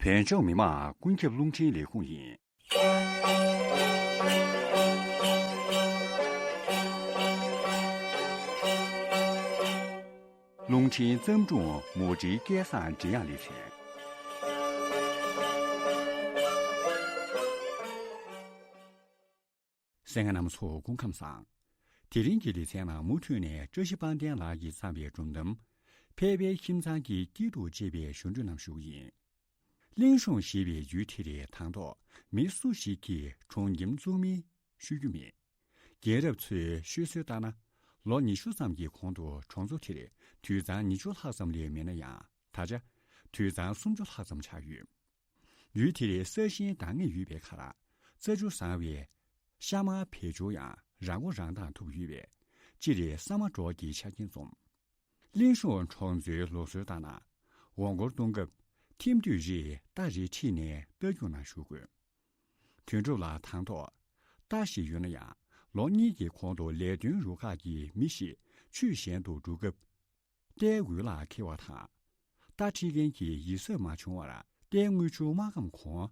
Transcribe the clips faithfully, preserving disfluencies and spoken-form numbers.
བོད་ལྗོངས་མི་དམངས་ཀུན་ཁྱབ་རླུང་འཕྲིན་ལས་ཁུངས་ཡིན། རླུང་འཕྲིན་བརྩམས་སྒྲུང་མུ་འབྲེལ་སྐལ་བཟང་འབྲི་དབྱངས་ལེ་ཚན། གསན་མཁན་རྣམ་པ་ཚོ་སྐུ་ཁམས་བཟང་། དེ་རིང་གི་ལེ་ཚན་ནང་མུ་མཐུད་ནས་བཀྲ་ཤིས་དཔལ་ལྡན་ལགས་ཀྱིས་བརྩམས་པའི་སྒྲུང་གཏམ། ཕལ་པའི་ཁྱིམ་ཚང་གི་སྐྱིད་སྡུག་ཅེས་པའི་ཞུ་འཕྲོས་རྣམས་ཞུ་གི་ཡིན། གླིང་གཤོང་ཞེས་པའི་ཡུལ་དེར་དང་ཐོག་མི་སུ་ཞིག་གིས་གྲོང་ཁྱིམ་བཙུགས་མིན་ཤོད་རྒྱུ་མེད། རྒན་རབས་ཚོའི་ཤོད་སྲོལ་ལྟར་ན། ལོ་ཉི་ཤུ་ཙམ་གྱི་གོང་དུ་གྲོང་ཚོ་དེར་དུད་ཚང་ཉི་ཤུ་ལྷག་ཙམ་ལས་མེད་ན་ཡང་། ད་ཆ་དུད་ཚང་སུམ་ཅུ་ལྷག་ཙམ་ཆགས་ཡོད། ཡུལ་དེར་ས་ཞིང་འདང་ངེས་ཡོད་པའི་ཁར། རྩྭ་ཆུ་བཟང་བའི་ཤ་མར་བེད་སྤྱོད་ཡང་རང་མགོ་རང་འདང་ཐུབ་ཡོད་པས། སྤྱིར་ས་མ་འབྲོག་གི་ཆ་རྐྱེན་འཛོམས། གླིང་གཤོང་གྲོང་ཚོའི་ལུགས་སྲོལ་ལྟར་ན། འོང་སྐོར་གཏོང་སྐབས་ཐིམ་དུས་རེར་རྟ་རེ་ཁྲིད་ནས་རྟ་རྒྱུག་ནང་ཞུགས་དགོས། དོན་གྲུབ་ལགས་དང་ཐོག་རྟ་ཞིག་ཡོད་ན་ཡང་། ལོ་གཉིས་ཀྱི་གོང་དུ་ལས་དོན་རུ་ཁག་གི་མི་ཞིག་ཆུས་གཞན་དུ་འགྲོ་སྐབས། རྟའི་འོད་ལག་འཁེལ་བ་དང་། རྟ་ཁྲིད་མཁན་གྱིས་ཡིད་གཟབ་མ་བྱུང་བར་རྟའི་རྔུལ་ཆུ་དམར་སྐམ་གོང་།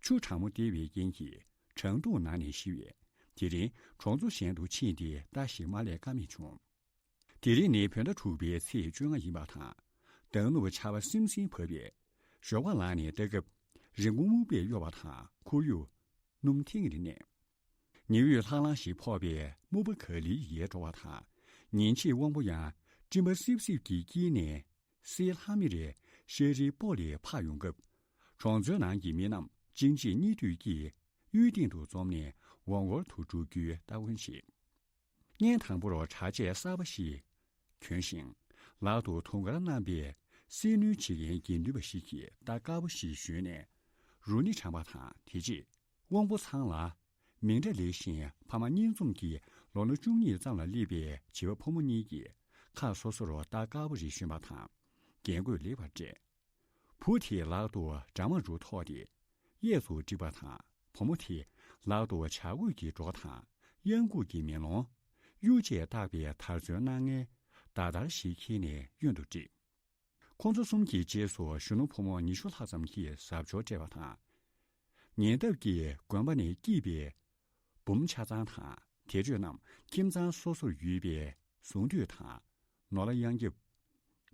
ཆུ་གྲང་མོ་བརྡིབས་པའི་རྐྱེན་གྱིས་གྲང་འཐུང་ན་ནས་ཤི་བས། དེ་རིང་གྲོང་ཚོ་གཞན་དུ་ཕྱིན་ཏེ་རྟ་ཞིག་མ་སླེབས་ཀ་མེད་བྱུང་། དེ་རིང་ནི་བོད་ཟླ་དྲུག་པའི་ཚེས་བཅོ་ལྔ་ཡིན་པ་དང་། མདང་ནུབ་ཆར་པ་སིམ་སིམ་བབས་པས། ཞོགས་པ་ལངས་ནས་ལྟ་སྐབས། རི་མགོ་སྨུག་པས་གཡོགས་པ་དང་ཁོར་ཡུག་སྣུམ་ཐིང་ངེར་གནས། ཉི་འོད་ལྷང་ལྷང་ཞིག་ཕོག་པས་སྨུག་པ་ག་ལེར་ཡལ་འགྲོ་བ་དང་། ཉིན་ཕྱེད་དབང་པོ་ཡང་སྤྲིན་པ་སིབ་སིབ་ཀྱི་དཀྱིལ་ནས་སེར་ལྷམ་མེར་ཤར་རིའི་སྤོ་ལས་འཕགས་ཡོང་སྐབས། གྲོང་ཚོའི་ནང་གི་མི་རྣམས་གཅིག་རྗེས་གཉིས་མཐུད་ཀྱིས་གཡུལ་སྟེང་དུ་འཛོམས་ནས་འོང་སྐོར་དུ་འགྲོ་རྒྱུའི་སྟ་གོན་བྱེད། བརྙན་དང་པོར་གྲྭ་ཆས་གསར་པ་ཞིག་གྱོན་ཞིང་། ལག་ཏུ་དུང་དཀར་བསྣམས་པའི་སེར་ནུལ་བྱེད་མཁན་དགེ་འདུན་པ་ཞིག་གིས་རྟ་དཀར་པོ་ཞིག་ཞོན་ནས་རུ་སྣེ་དྲངས་པ་དང་། དེ་རྗེས་དབང་པོ་ཚང་ལ་མིང་གྲགས་ལེགས་ཤིང་ཕ་མ་གཉིས་འཛོམས་ཀྱི་ལོ་ན་བཅུ་གཉིས་ཙམ་ལ་སླེབས་པའི་བྱིས་པ་ཕོ་མོ་གཉིས་ཀྱིས་ཁ་སོ་སོར་རྟ་དཀར་པོ་རེ་ཞོན་པ་དང་། རྒྱན་གོས་ལེགས་པར་སྤྲས། བུ་དེས་ལག་ཏུ་འདྲ་མ་རུ་ཐོགས་ཏེ་གཡས་སུ་བསྒྲིགས་པ་དང་། བུ་མོ་དེས་ལག་ཏུ་བྱ་རྒོད་ཀྱི་སྒྲོག་དང་གཡང་འགུགས་ཀྱི་མེ་ལོང་། གཡུ་བཅས་བཏགས་པའི་དར་ཚོན་སྣ་ལྔའི་མདའ་དར་ཞིག་འཁྱེར་ནས་གཡོན་དུ་བསྒྲིགས། ཁོང་ཚོ་གསུམ་གྱི་རྗེས་སུ་གཞོན་ནུ་ཕོ་མོ་ཉི་ཤུ་ལྷག་ཙམ་གྱིས་གཟབ་མཆོར་སྤྲས་པ་དང་། ཉེ་འདབས་ཀྱི་དགོན་པ་ནས་སྐྱིད་པའི་འབུམ་ཆ་ཚང་དང་དེ་འཕྲོས་རྣམས་ཁྱིམ་ཚང་སོ་སོར་ཡོད་པའི་གཟུངས་དུད་དང་ནོར་ལྷ་གཡང་སྐྱབས།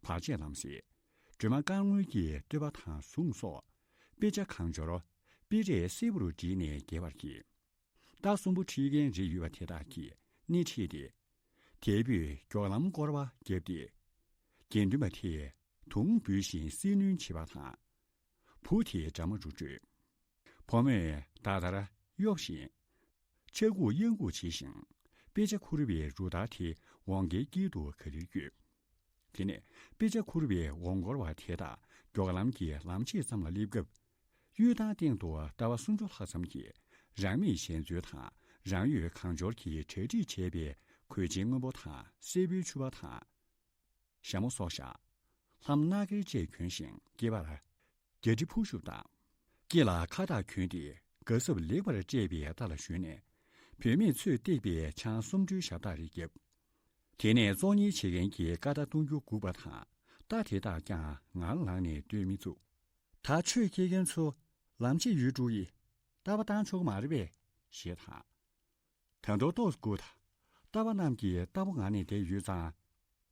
བར་ཆད་ལམ་སེལ། སྒྲོལ་མ་དཀར་སྔོན་གྱི་བསྟོད་པ་དང་གཟུངས་སོགས་དཔེ་ཆ་གང་འབྱོར་དཔེ་རས་སེར་པོར་བསྒྲིལ་ནས་རྒྱས་པར་བགྱིས། རྟ་གསུམ་པོ་ཁྲིད་མཁན་རེ་ཡོད་པ་དེ་དག་གིས་སྣེ་ཁྲིད་དེ། དལ་བུས་མགྱོགས་ལམ་སྐོར་བ་བརྒྱབ་སྟེ། དགེ་འདུན་པ་དེས་དུང་འབུད་བཞིན་སེར་བསྣུན་བྱེད་པ་དང་། བུ་དེས་འདྲ་མ་རུ་བྲོས། བུ་མོས་མདའ་དར་གཡོགས་བཞིན་ཕྱྭ་འགུག་གཡང་འགུག་བྱེད་བཞིན། དཔེ་ཆ་ཁུར་བའི་རུ་དར་དེ་འོང་སྐལ་དཀྱིལ་དུ་ག་ལེར་བསྐྱོད། དེ་ནས་དཔེ་ཆ་ཁུར་བའི་འོང་སྐོར་བ་དེ་དག་མགྱོགས་ལམ་གྱི་ལམ་ཕྱེད་ཙམ་ལ་སླེབས་སྐབས། གཡུལ་ཐང་སྟེང་དུ་རྟ་པ་སུམ་ཅུ་ལྷག་ཙམ་གྱིས་རང་མིས་ཞལ་འཛོལ་དང་རང་ཡོད་གང་འབྱོར་གྱིས་གྲ་སྒྲིག་བྱས་པའི་གོས་ཆེན་སྔོན་པོ་དང་སྲད་བུའི་ཕྱུ་པ་དང་། ཞྭ་མོ་སོགས་བཞག་ལྷམ་སྣ་སྒེར་བཅས་གྱོན་ཞིང་སྐེད་པར་རྒྱ་གྲི་ཕུར་ཤུབས་དང་། སྐེ་ལ་ཁ་བཏགས་གྱོན་ཏེ་ག་སྲབ་ལེགས་པར་སྤྲས་པའི་རྟ་ལ་ཞོན་ནས། བུད་མེད་ཚོས་བཏེགས་པའི་ཆང་སུམ་འབྲུའི་ཞབས་བཏགས་རེ་བརྒྱབ། དེ་ནས་བཙོག་གཉེར་བྱེད་མཁན་གྱིས་ཀ་རྟ་གཏོང་རྒྱུ་སྒུག་པ་དང་། རྟ་དེ་དག་ཀྱང་ངར་ལངས་ནས་སྡོད་མི་ཚུགས། ད་ཆོས་ཁྱེར་མཁན་ཚོ་ལམ་ཕྱེད་ཡུལ་འགྲོ་ཡི། རྟ་པ་བཏང་ཆོག་གི་མ་རེད་པས། ཞེས་དང་། ད་དུང་ཏོག་ཙམ་སྒུག་དང་། རྟ་པ་རྣམས་ཀྱིས་རྟ་ཕོ་ངར་ནས་བསྡད་ཡོད་ཙང་།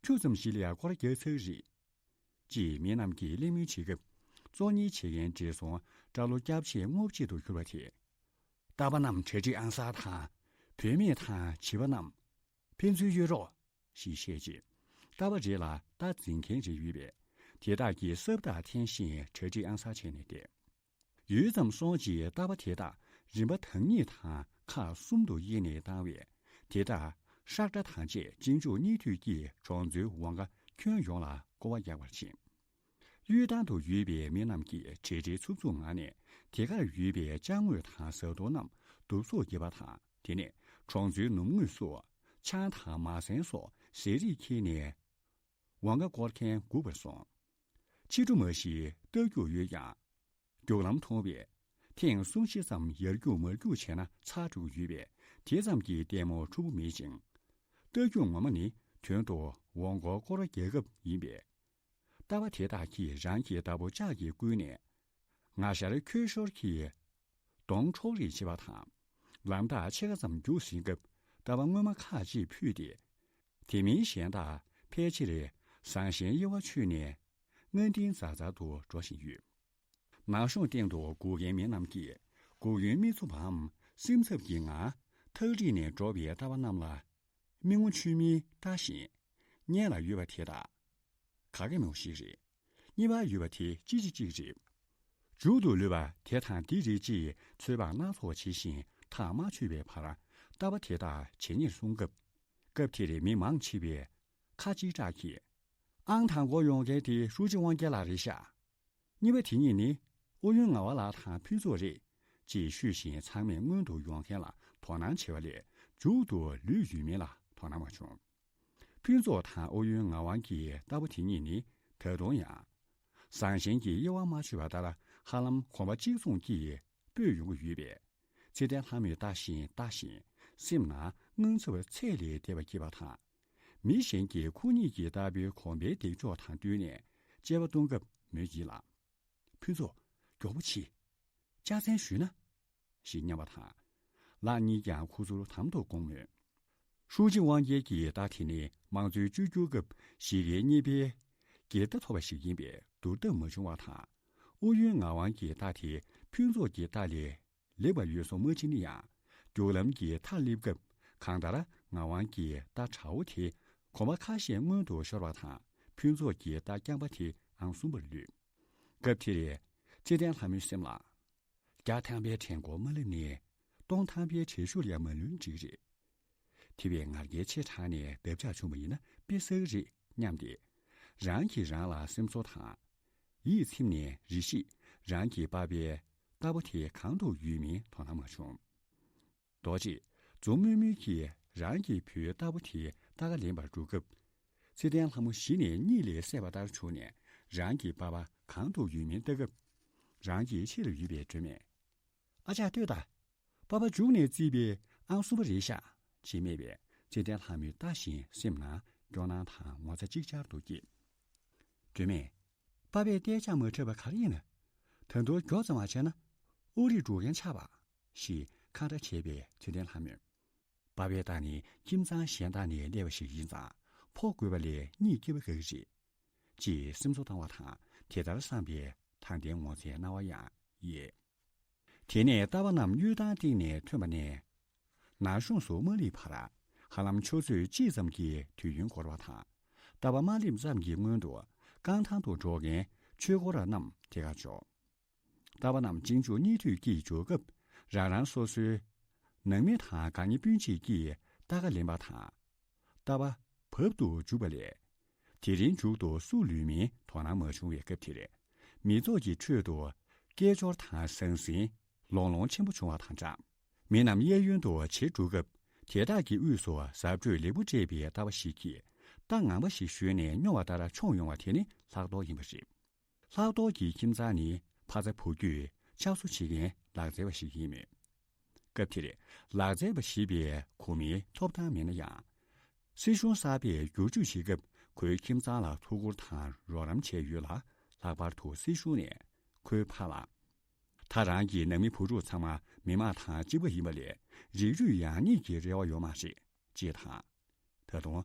ཁྱུ་ཙམ་ཞིག་ལ་ཡང་སྐོར་རྒྱག་ཚར་རེད། ཅེས་མི་རྣམས་ཀྱིས་གླེང་མོལ་བྱེད་སྐབས། བཙོག་གཉེར་བྱེད་མཁན་བགྲེས་སོང་སྐྲ་ལོ་སྐྱ་ཕྱེད་སྔོ་ཕྱེད་དུ་གྱུར་པ་དེས། རྟ་པ་རྣམས་གྲ་སྒྲིག་ཨང་གསར་དང་། བུད་མེད་དང་བྱིས་པ་རྣམས་ཕན་ཚུན་གཡོལ་རོགས་ཞེས་བཤད་རྗེས། རྟ་པ་རེ་ལ་རྟ་འཛིན་མཁན་རེ་ཡོད་པས། དེ་དག་གིས་སྲབ་ཐག་འཐེན་བཞིན་གྲ་སྒྲིག་ཨང་གསར་བྱས་ནས་བསྡད། ཡུད་ཙམ་སོང་རྗེས་རྟ་པ་དེ་དག་རིམ་པ་དང་ཉིད་དང་ཁག་གསུམ་དུ་དབྱེ་ནས་བཏང་བས། དེ་དག་ཧྲག་སྒྲ་དང་བཅས་གཅིག་མཇུག་གཉིས་མཐུད་ཀྱིས་གྲོང་ཚོའི་འོང་ཁ་ཁྱོན་ཡོངས་ལ་སྐོར་བ་རྒྱག་པར་ཕྱིན། གཡུལ་ཐང་དུ་ཡོད་པའི་མི་རྣམས་ཀྱིས་གྲ་སྒྲིག་འཚུབ་འཚུབ་ངང་ནས་དེ་གར་ཡོད་པའི་ཅ་དངོས་དང་བཟའ་བཏུང་རྣམས་བསྡུ་གསོག་བགྱིས་པ་དང་། དེ་ནས་གྲོང་ཚོའི་ནུབ་ངོས་སུ་ཆང་དང་མ་ཟན་སོགས་ཟས་རིགས་འཁྱེར་ནས་འོང་ཁ་སྐོར་མཁན་སྒུག་པར་སོང་། ཕྱི་དྲོ་མ་གཞི་རྟ་རྒྱུག་ཡོད་ཀྱང་། རྒྱུག་ལམ་མཐོང་བས། ཐེངས་གསུམ་བཞི་ཙམ་ཡར་རྒྱུག་མར་རྒྱུག་བྱས་ན་ཚར་འགྲོ་གི་ཡོད་པས། དེ་ཙམ་གྱིས་ལྟད་མོ་འཁྲུག་པོ་མེད་ཅིང་། རྟ་རྒྱུག་ངོ་མ་ནི་དོན་དུ་འོང་སྐོར་སྐོར་རྒྱག་སྐབས་ཡིན་པས། རྟ་པ་དེ་དག་གིས་རང་གི་བདག་པོ་ལྕགས་ཀྱིས་བསྐུལ་ནས། ང་ཞར་ཁྱོད་ཞོར་གྱིས་གདོང་འཕྲོག་རེས་བྱེད་པ་དང་། ལམ་ཐག་ཕྱེད་ཀ་ཙམ་རྒྱུགས་ཟིན་སྐབས་རྟ་པ་སྔོན་མ་ཁག་ཅིག་ཕུད་དེ། དེ་མིན་གཞན་དག་ཕལ་ཆེར་ཟང་ཞན་དབྱེ་བ་ཆོད་ནས་སྔ་འདིང་འཛག་འཛག་ཏུ་འགྲོ་བཞིན་ཡོད། ནག་གཞོང་སྟེང་དུ་སྒུག་མཁན་མི་རྣམས་ཀྱིས་སྒུག་ཡུན་མི་ཐུབ་པའམ་སེམས་འཚབ་ཀྱིས་ང་ཐག་རིང་ནས་འགྲོ་བའི་རྟ་པ་རྣམས་ལ་མིག་ངོ་ཆུང་མིན་ལྟ་བཞིན། སྔོན་ལ་ཡོད་པ་དེ་དག་ག་གེ་མོ་ཞིག་རེད། གཉིས་པར་ཡོད་པ་དེ་ཅི་ཅི་ཅིག་རེད། མཇུག་ཏུ་ལུས་པ་དེ་དང་འདི་རེད་ཅེས་ཚོད་དཔག་སྣ་ཚོགས་བྱེད་བཞིན་ཐག་མ་ཆོད་པའི་བར་རྟ་པ་དེ་དག་ཇེ་ཉེར་སོང་སྐབས། སྐབས་དེར་མི་མང་ཆེ་བས་ཁ་གཅིག་གྲགས་ཀྱིས། ཨང་དང་པོ་ཡོང་མཁན་དེ་ཧྲུའུ་ཅི་དབང་རྒྱལ་ལགས་རེད་ཤག་གཉིས་པ་དེ་གཉིས་ནི་ཨུ་ཡོན་ངག་དབང་ལགས་དང་ཕུན་ཚོགས་རེད། ཅེས་ཤོད་བཞིན་ཚང་མས་སྔོན་དུ་ཡོང་མཁན་ལ་དོ་སྣང་བྱས་པ་ལས་མཇུག་ཏུ་ལུས་ཡོད་མིན་ལ་དོ་སྣང་མ་བྱུང་། ཕུན་ཚོགས་དང་ཨུ་ཡོན་ངག་དབང་གི་རྟ་ཕོ་དེ་གཉིས་ནི་ད་དུང་ཡང་ཟང་ཞན་གྱི་དབྱེ་བ་མ་ཆོད་པ་ལྟར་ཧ་ལམ་གོམ་པ་གཅིག་མཚུངས་ཀྱིས་སྤོས་ཡོང་གི་ཡོད་པས། ཚེ་བརྟན་ལྷ་མོས་ལྟ་བཞིན་ལྟ་བཞིན་སེམས་ནང་དངངས་འཚབ་ཚད་ལས་འདས་པ་སྐྱེས་པ་དང་། མི་གཞན་གྱིས་ཁོ་གཉིས་ཀྱི་རྟ་ཕོའི་གོམ་པའི་འདེགས་འཇོག་དང་བསྟུན་ནས་དཔྱད་པ་གཏོང་སྐབས་མོས་ཡིད་ལ། ཕུན་ཚོགས། མགྱོགས་པོ་བྱེད། ལྕག་ཚན་གཞུས་ན། ཞེས་སྙམ་པ་དང་། ལག་གཉིས་ཀྱང་ཁུ་ཚུར་དམ་དུ་བསྐོངས་མོད། ཧྲུའུ་ཅི་དབང་རྒྱལ་གྱི་རྟ་དེ་ནི་དམངས་གཙོའི་བཅོས་བསྒྱུར་སྐབས་གཞི་རྐྱེན་གཉིས་པའི་སྒེར་རྟ་ཐོབ་པ་ཞིག་ཡིན་པས་བསྡུར་ཐབས་མ་བྱུང་བ་དང་། ཨུ་ཡོན་ངག་དབང་གི་རྟ་དེ་ཕུན་ཚོགས་ཀྱི་རྟ་ལས་ལེགས་པ་ཡོད་སོང་མ་ཕྱིན་ན་ཡང་། རྒྱུག་ལམ་གྱི་མཐར་སླེབས་སྐབས་གང་ལྟར་ངག་དབང་གི་རྟ་དྲག་བོ་དེ་གོམ་པ་ཁ་ཤས་སྔོན་དུ་ཤོར་བ་དང་ཕུན་ཚོགས་ཀྱི་རྟ་རྐྱང་པ་དེ་ཨང་གསུམ་པར་ལུས། སྐབས་དེར་ཚེ་བརྟན་ལྷ་མོའི་སེམས་ལ། བརྒྱ་ཐམ་པའི་བྲན་སྒོ་མ་སླེབས་ནས་སྟོང་ཐམ་པའི་བྲན་གཞུ་ལ་ཡང་མ་ལུས་འགྲིག་རེད། དེ་བས་ང་རྒྱལ་ཆེ་དྲགས་ནས་འདབ་ཆགས་བྱུང་བ་ཡིན་ན་དཔེ་བསགས་རེད་སྙམ་སྟེ། རང་གིས་རང་ལ་སེམས་ཚོར་དང་། ཡིད་ཚིམ་ནས་རེ་ཞིག་རང་གི་པ་ཕའི་རྟ་ཕོ་དེ་གང་དུ་ཡོད་མིན་དོ་སྣང་མ་བྱུང་། རྡོ་རྗེས་མཛུབ་དམོད་མོ་གིས་རང་གི་བུའི་རྟ་ཕོ་དེའི་རྟ་ཁ་ལེན་པར་འགྲོ་སྐབས། ཚེ་བརྟན་ལྷ་མོ་གཞི་ནས་གཉིད་ལས་སད་པ་ལྟར་བྱུང་ནས་རང་གི་པ་ཕ་གང་དུ་ཡོད་མིན་ལྟ་སྐབས། རང་གི་ཕྱི་ལ་ཡོད་པའི་སྒྲོལ་མས། ཨ་ཅག་ལྟོས་དང་། པ་ཕ་མཇུག་ནས་བརྩིས་པའི་ཨང་གསུམ་པ་རེད་ཤག་ཅེས་སྨྲས་པས་ཚེ་བརྟན་ལྷ་མོས་ལྟ་བཞིན་སེམས་ནང་སྐྱོ་སྣང་དང་ངོ་ཚ་ཅིག་ཅར་དུ་སྐྱེས། སྒྲོལ་མས། པ་ཕས་རྟ་ལྕག་མ་འཁྲབ་པ་ག་རེ་ཡིན་ན། ད་དུང་མགྱོགས་ཙམ་མ་བྱས་ན། ཨོ་རིག་འགྲོ་མཁན་ཆགས་པ། ཞེས་ཁ་བརྡ་བྱས་པས་ཚེ་བརྟན་ལྷ་མོས། པ་ཕའི་རྟ་ནི་ཁྱིམ་ཚང་གཞན་དག་ནས་སླས་པ་ཞིག་ཡིན་ཙང་ཕོ་རྒོད་པ་ལས་གཉིད་སྐྱིད་པ་དགའ་གི་རེད། ཅེས་སེམས་གསོ་བཏང་བ་དང་དེ་ལྟར་བསམ་པའི་དྲང་བདེན་ངོ་ཚའི་སྣང་བ་ཡང་ཡལ། དེ་ནས་རྟ་པ་རྣམས་གཡུལ་ཐང་སྟེང་ནས་ཐོན་པ་ནས། ནག་གཞོང་སུ་མ་སླེབས་བར་ཧ་ལམ་ཆུ་ཚོད་གཅིག་ཙམ་གྱི་དུས་ཡུན་འགོར་བ་དང་། རྟ་པ་མ་སླེབས་ཙམ་གྱི་སྔོན་དུ་རྐང་ཐང་དུ་འགྲོ་མཁན་ཆོས་སྐོར་བ་རྣམས་དེ་གར་འབྱོར། རྟ་པ་རྣམས་གཅིག་མཇུག་གཉིས་མཐུད་ཀྱིས་འབྱོར་སྐབས་རང་རང་སོ་སོའི་ནང་མི་དང་དགའ་ཉེ་སྤུན་མཆེད་ཀྱིས་རྟ་ཁ་ལེན་པ་དང་། རྟ་པ་བབ་ཏུ་འཇུག་པ་ལས། དེ་རིང་མཇུག་ཏུ་སུ་ལུས་མིན་དོ་སྣང་མ་བྱུང་བའི་སྐབས་དེར། མི་ཚོགས་ཀྱི་ཁྲོད་དུ་སྐད་ཅོར་དང་ཟང་ཟིང་ལོང་ལོང་ཆེན་པོ་བྱུང་བ་དང་སྦྲགས། མི་རྣམས་གཡས་གཡོན་དུ་བྱེ་བྲུག་སྐབས། དེ་དག་གི་དབུས་སུ་གཟབ་སྤྲོས་ལེགས་པོ་སྤྲས་པའི་རྟ་པ་ཞིག་གིས་རྟ་ངང་པ་ཞིག་གཞུས་ནས་སྨྱོ་བ་ལྟར་མཆོངས་ཡོང་བ་དེ་ནི་ལྷག་རྡོར་ཡིན་པ་རེད། ལྷག་རྡོར་གྱི་ཁྱིམ་ཚང་ནི་ཕ་ཚ་བུ་རྒྱུད་ཕྱག་བཟོ་བྱེད་མཁན་ལག་རྩལ་བ་ཞིག་ཡིན་མོད། སྐབས་དེར་ལག་རྩལ་བ་ཞེས་པའི་གོ་མིང་ཐོབ་ཐང་མེད་ན་ཡང་། སྲིད་གཞུང་གསར་པས་བསྒྱུར་བཅོས་བྱེད་སྐབས་ཁོའི་ཁྱིམ་ཚང་ལ་ཐུགས་ཁུར་དང་རོགས་རམ་བྱས་ཡོད་ལ། ལྷག་པར་དུ་སྲིད་གཞུང་ནས་ཁོའི་ཕ་ལ། ད་རང་གི་ནང་མི་བུ་ཕྲུག་ཚང་མ་མི་དམངས་དང་གཅིག་པ་ཡིན་པ་ལས་རིགས་རུས་ཡང་སྙིང་གི་རེ་བ་ཡོད་མ་རེད། ཅེས་དང་། ད་དུང་།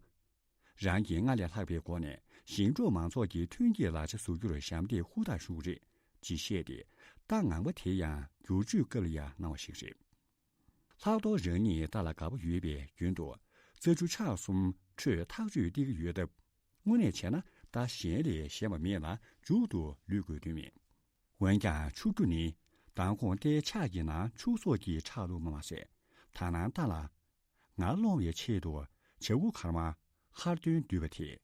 རང་གིས་སྔར་ལས་ལྷག་པའི་སྒོ་ནས་ཞིང་འབྲོག་མང་ཚོགས་ཀྱི་ཐོན་སྐྱེད་ལག་ཆ་བཟོ་རྒྱུར་ཞབས་འདེགས་ཧུར་ཐག་ཞུ་གི་རེད། ཅེས་བཤད་དེ་རྟ་ངང་པ་དེ་ཡང་བསྒྱུར་བཅོས་སྐབས་ལ་ཡང་གནང་བ་ཞིག་རེད། ལྷག་རྡོར་རང་ཉིད་རྟ་ལ་དགའ་པོ་ཡོད་པས་རྒྱུན་དུ་རྩྭ་ཆུ་ཆག་གསུམ་ཁྲོད་ཐག་གཅོད་སྟེར་གྱི་ཡོད་སྟབས། དངོས་གནས་བྱས་ན་རྟ་གཞན་ལས་ཞན་པ་མེད་ལ་མཇུག་ཏུ་ལུས་དགོས་དོན་མེད། འོན་ཀྱང་ཆུ་རྒྱུ་ནི་མདང་དགོང་རྟའི་ཕྱག་གི་ནང་ཕྱུགས་ཟོག་གི་ཁྲག་བླུགས་པ་མ་ཟད། ད་ནངས་རྟ་ལ་ངར་སློང་བའི་ཆེད་དུ་བྱ་ཁུ་གར་མ་ཧར་འདོན་བསྡུས་པ་དེས།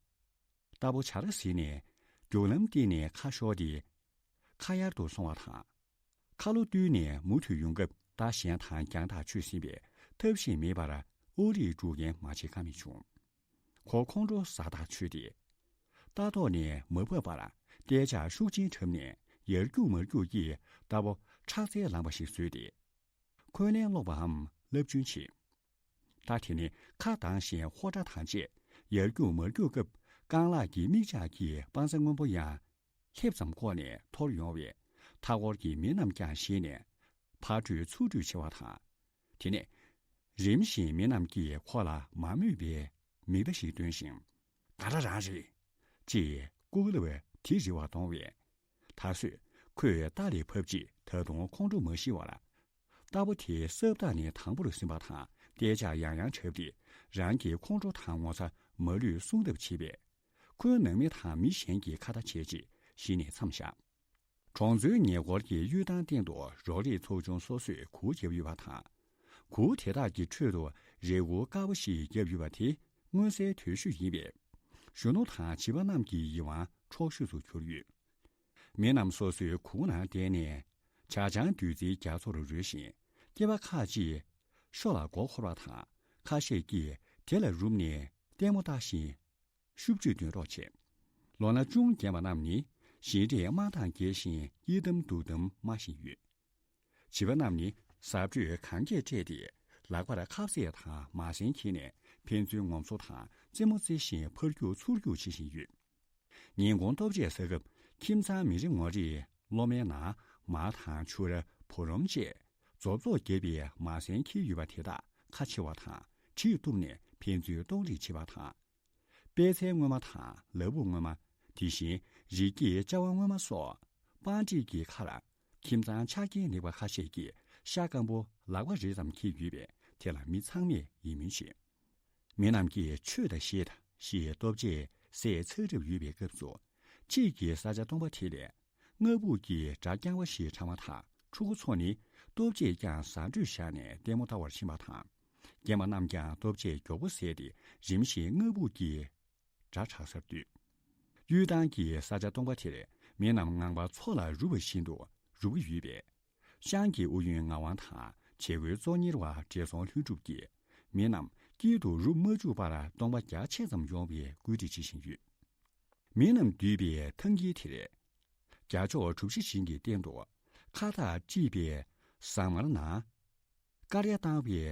རྟ་ཕོ་བྱ་ར་ཟིན་ནས་རྒྱུག་ལམ་སྟེང་ནས་ཁ་ཤོར་ཏེ་ཁ་གཡར་དུ་སོང་བ་དང་། ཁ་ལོ་བཏུལ་ནས་མུ་མཐུད་ཡོང་སྐབས་རྟ་གཞན་དང་རྒྱང་ཐག་ཆོད་ཟིན་པས་ཐབས་ཤེས་མེད་པར་ཨོ་རིག་སྒྲུག་མཁན་མ་བྱེད་ཀ་མེད་བྱུང་། ཁོ་ཁོང་ཁྲོ་ཟ་ཐག་ཆོད་དེ། རྟ་ཐོག་ནས་མ་བབས་པར་རྟའི་ལྕགས་ཤུགས་ཆེན་བྲབས་ནས་ཡར་རྒྱུག་མར་རྒྱུག་གིས་རྟ་ཕོ་ཁྲག་རྩའི་ལངས་པ་ཞིག་བཟོས་ཏེ། འཁོན་ལན་སློག་པའམ་རླབས་ཆུང་བྱེད། རྟ་དེ་ནི་ཁ་གདངས་ཤིང་ཧོ་སྒྲ་དང་བཅས་ཡར་རྒྱུག་མར་རྒྱུག་སྐབས་རྐང་ལག་གི་རྨིག་ལྕགས་ཀྱི་དཔང་རྩ་སྔོན་པོ་ཡང་ལྷེབ་ཙམ་བཀོག་ནས་འཐོར་ཡོང་བས། མཐའ་འཁོར་གྱི་མི་རྣམས་ཀྱང་ཞེད་ནས་ཕར་བྲོས་ཚུར་བྲོས་བྱེད་པ་དང་། དེ་ནས་རིམ་བཞིན་མི་རྣམས་ཀྱིས་ཁོ་ལ་མ་མོས་པའི་མིག་བརྡ་ཞིག་སྟོན་ཞིང་། ག་ར་རང་རེད། ཅེས་སྐུ་ལབ་དེ་རི་བར་གཏོང་བས། ད་གཟོད་ཁོས་རྟ་ལས་ཕབ་རྗེས་ད་དུང་ཁོང་ཁྲོ་མ་ཞི་བར། རྟ་ཕོ་དེ་སྲབ་ཐག་ནས་དང་པོར་ཟིན་པ་དང་རྟས་ལྕག་ཡང་ཡང་བྲབས་ཏེ་རང་གི་ཁོང་ཁྲོ་དང་ངོ་ཚ་མ་ལུས་སྲུང་ཐབས་བྱེད་པས། ཁོའི་ནང་མི་དང་མི་གཞན་གྱིས་ཁ་བརྡ་བྱས་རྗེས་གཞི་ནས་མཚམས་བཞག་གྲོང་ཚོའི་ཉེ་འཁོར་གྱི་གཡུལ་ཐང་སྟེང་དུ་རོགས་རེས་ཚོགས་ཆུང་སོ་སོས་གུར་བརྒྱབ་ཡོད་པ་དང་། གུར་དེ་དག་གི་ཁྲོད་དུ་རས་གུར་དཀར་པོ་ཞིག་བརྒྱབ་ཡོད་པ་དེ་མངོན་གསལ་དོད་ཤོས་ཡིན་པས། གཞོན་ནུ་དང་བྱིས་པ་རྣམས་ཀྱི་ཡིད་དབང་འཕྲོག་ཤོས་སུ་གྱུར་ཡོད། མི་རྣམས་སོ་སོའི་གུར་ནང་བསྡད་ནས་ཇ་ཆང་བདུད་རྩིའི་རྒྱ་མཚོར་རོལ་ཞིང་། སྐྱེས་པ་ཁག་ཅིག་ཤོ་ལ་མགོ་འཁོར་བ་དང་། ཁ་ཤས་ཀྱིས་དེ་ལ་རུབ་ནས་ལྟད་མོ་ལྟ་བཞིན་ཤུབ་ཆུས་འདོན་རོགས་བྱེད། ལོ་ན་ཅུང་རྒན་པ་རྣམས་ནི་ཞིང་འབྲས་དམར་མདངས་རྒྱས་ཤིང་གཡི་འདམ་དུག་འདམ་སྨྲ་བཞིན་ཡོད། བྱིས་པ་རྣམས་ནི་གཟབ་སྤྲོས་གང་རྒྱས་སྤྲས་ཏེ་ལག་པར་ཁ་ཟས་དང་མ་ཟན་འཁྱེར་ནས་ཕན་ཚུན་ངོམ་སོ་དང་རྩེད་མོ་རྩེ་བཞིན་ཕར་རྒྱུག་ཚུར་རྒྱུག་བྱེད་བཞིན་ཡོད། ཉིན་གུང་ལྟོ་ཆས་ཟ་སྐབས་ཁྱིམ་ཚང་མི་རེ་ངོ་རེས་སློབ་མའི་ནང་མར་དང་ཕྱུར་ར་བུ་རམ་བཅས་རྫོབ་རྫོབ་བརྒྱབ་པའི་མ་ཟན་འཁྱེར་ཡོད་པ་དེ་དག་ཁ་ཕྱེ་བ་དང་གྲིས་གཏུབ་ནས་ཕན་ཚུན་གཏོང་རེས་བྱེད་པ་དང་། པད་ཚལ་སྔོན་མ་དང་ལ་ཕུག་སྔོན་མ། དེ་བཞིན་རི་སྐྱེས་ཅ་བ་སྔོན་མ་སོགས་སྤང་ཁྲིད་ཀྱི་ཁར་ཁྱིམ་ཚང་ཆ་རྐྱེན་ལེགས་པ་ཁ་ཤས་ཀྱིས་ཤ་སྐམ་པོ་ལག་པ་རེ་ཙམ་འཁྱེར་ཡོད་པས་དེ་ལ་མི་ཚང་མས་ཡིད་སྨོན་བྱེད། མི་རྣམས་ཀྱིས་ཆོས་དང་ཤེས་ཞེས་ལྟོ་ཆས་ཟས་ཚ་རབ་ཡོད་པའི་སྐབས་སུ། དཔྱིད་ཀྱི་ས་ཆ་སྟོང་པ་དེ་ལས་སྔ་བུག་གི་སྒྲ་རྐྱང་བ་ཞིག་གྲགས་མ་ཐག་ཕྲུ་གུ་ཚོ་ནི་ལྟོ་ཆས་ཀྱང་ཟ་འདོད་བཞག་ནས་ལྟད་མོ་ལྟ་བར་ཕྱིན་པ་དང་། རྒན་པ་རྣམས་ཀྱང་ལྟོ་ཆས་མགྱོགས་པོ་ཟས་ཏེ་རིམ་བཞིན་སྔ་བུག་གི་སྒྲ་གྲགས་སར་འདུས། གཡུལ་ཐང་གི་ས་ཆ་སྟོང་པ་དེར་མི་རྣམས་ངང་པ་མཚོ་ལ་རུབ་པ་བཞིན་དུ་རུབ་ཀྱི་ཡོད་པས། ཤང་གི་ཨུ་ཡོན་ངག་དབང་དང་བྱེད་སྒོའི་གཙོ་གཉེར་བ་བགྲེས་སོང་ལྷུན་གྲུབ་ཀྱིས་མི་རྣམས་དཀྱིལ་དུ་རུབ་མ་བཅུག་པར་སྟོང་པ་རྒྱ་ཆེ་ཙམ་ཡོང་བའི་བཀོད་སྒྲིག་བྱེད་བཞིན་ཡོད། མི་རྣམས་འདུས་པའི་ཐང་དཀྱིལ་དེར། རྒྱ་ཕྱོགས་གྲུ་བཞི་ཞིང་གི་སྟེང་དུ་ཁ་བཏགས་དཀྲིས་པའི་ཟངས་དམར་ནང་། དཀར་ཡ་བཏང་བའི་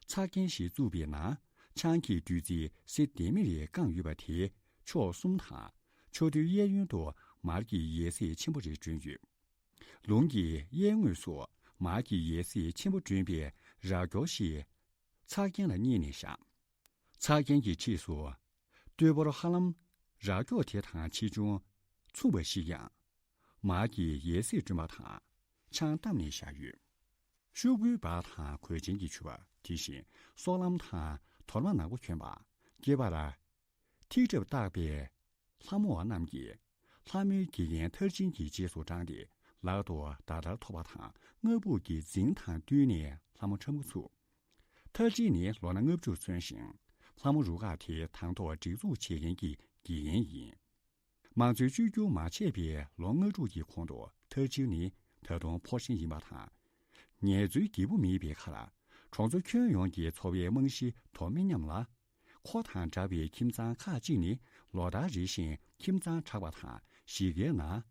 ཚགས་རྒྱན་ཞིག་བཙུགས་པའི་ནང་ཆང་གི་བདུད་རྩི་སེར་ལྡེམ་མེར་བཀང་ཡོད་པ་དེའི་ཕྱོགས་གསུམ་དང་ཕྱོགས་བདུན་གཡས་གཡོན་དུ་མར་གྱི་ཡལ་ཟས་ཆེན་པོ་རེ་བསྒྲོན་ཡོད། ལུང་གི་གཡས་ངོས་སུ་མར་གྱི་ཡལ་ཟས་ཆེན་པོ་བསྒྲོན་པའི་ར་སྐྱོར་ཞིག་ཚགས་རྒྱན་ལ་བསྙེས་ནས་བཞག་ཚགས་རྒྱན་གྱི་འཁྲིས་སུ། སྟོད་པོར་ཧ་ལམ་ར་སྐྱོར་དེ་དང་ཆེ་ཆུང་མཚུངས་པ་ཞིག་ཡང་། མར་གྱི་ཡལ་ཟས་བསྐྲུན་པ་དང་ཆང་བཏབ་ནས་བཞག་ཡོད། ཤོག་བུའི་འབག་དང་གོས་ཆེན་གྱི་ཕྱུ་པ་དེ་བཞིན་སོག་ལམ་དང་དོར་མ་ནག་པོ་གྱོན་པ། སྐེད་པར་ཐིག་ཁྲབ་བཏགས་པའི་ལྷ་མོ་བ་རྣམས་ཀྱིས་ལྷ་མོའི་དགེ་རྒན་མཐར་ཕྱིན་གྱི་རྗེས་སུ་འབྲངས་ཏེ་ལག་ཏུ་མདའ་དར་ཐོགས་པ་དང་སྔ་ཕུག་གི་རྫིང་དང་བསྟུན་ནས་ལྷ་མོ་ཁྲམ་གུ་ཚུགས། མཐར་ཕྱིན་ནི་ལོ་ན་ལྔ་བཅུ་སོན་ཞིང་ལྷ་མོ་རུ་ཁག་དེའི་དང་ཐོག་སྒྲིག་འཛུགས་བྱེད་མཁན་གྱི་དགེ་རྒན་ཡིན། དམངས་གཙོའི་བཅོས་བསྒྱུར་མ་བྱས་པའི་ལོ་ལྔ་དྲུག་གི་གོང་དུ་མཐར་ཕྱིན་ནི་ད་དུང་ཕོར་ཤིང་ཡིན་པ་དང་། ངལ་རྩོལ་རྒྱས་པོ་མེད་པའི་ཁར་གྲོང་ཚོ་ཁྱོན་ཡོངས་ཀྱི་འཚོ་བའི་རྨང་གཞི་དོར་མི་སྙམ་ལ། ཁོ་དང་འདྲ་བའི་ཁྱིམ་ཚང་ཁག་ཅིག་ནི་ལོ་ལྟར་རེ་བཞིན་ཁྱིམ་ཚང་དྲག་པ་དང་གཞིས་ཀའི་ནང་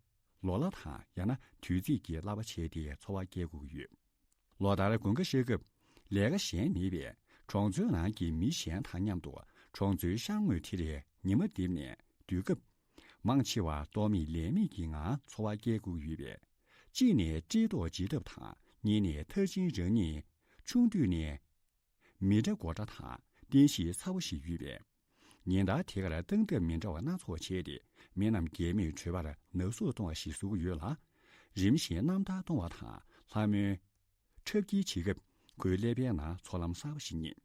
ལོ་གླ་དང་ཡང་ན་དུས་ཚིགས་ཀྱི་གླ་པ་བྱས་ཏེ་འཚོ་བ་སྐྱེལ་དགོས་ཀྱི་ཡོད། ལོ་ལྟར་དགུན་ཁ་ཤར་སྐབས་ལས་ཀ་གཞན་མེད་པས་གྲོང་ཚོའི་ནང་གི་མི་གཞན་དང་མཉམ་དུ་གྲོང་ཚོའི་ཤར་ངོས་དེར་ཉི་མ་རྡིབ་ནས་སྡོད་སྐབས། མང་ཆེ་བ་ལྟོ་མེད་ལས་མེད་ཀྱི་ངང་འཚོ་བ་སྐྱེལ་དགོས་ཀྱི་ཡོད་པས། གཅིག་ནས་བཀྲེས་ལྟོགས་འཇིགས་ཐབས་དང་གཉིས་ནས་མཐར་ཕྱིན་རང་ཉིད་ཆུང་དུས་ནས་མི་འདྲ་མགོ་སྐྲ་དང་བསྟན་བཤིག་ཚ་པོ་ཞིག་ཡོད་པས། ཉིན་ལྟར་དེ་གར་སྟངས་སྟབས་མི་འདྲ་བ་སྣ་ཚོགས་བྱས་ཏེ་མི་རྣམས་གད་མོས་བྲོས་པར་ནག་བསུབ་གཏོང་བ་ཞིག་བཟོ་གི་ཡོད་ལ། རིམ་བཞིན་རྣམ་ཐར་གཏོང་བ་དང་ལྷ་མོའི་འཁྲབ་ཁྱེར་བྱེད་སྐབས་ཁོའི་ཀླད་པའི་ནང་ཚོགས་ལམ་གསར་པ་ཞིག་རྙེད།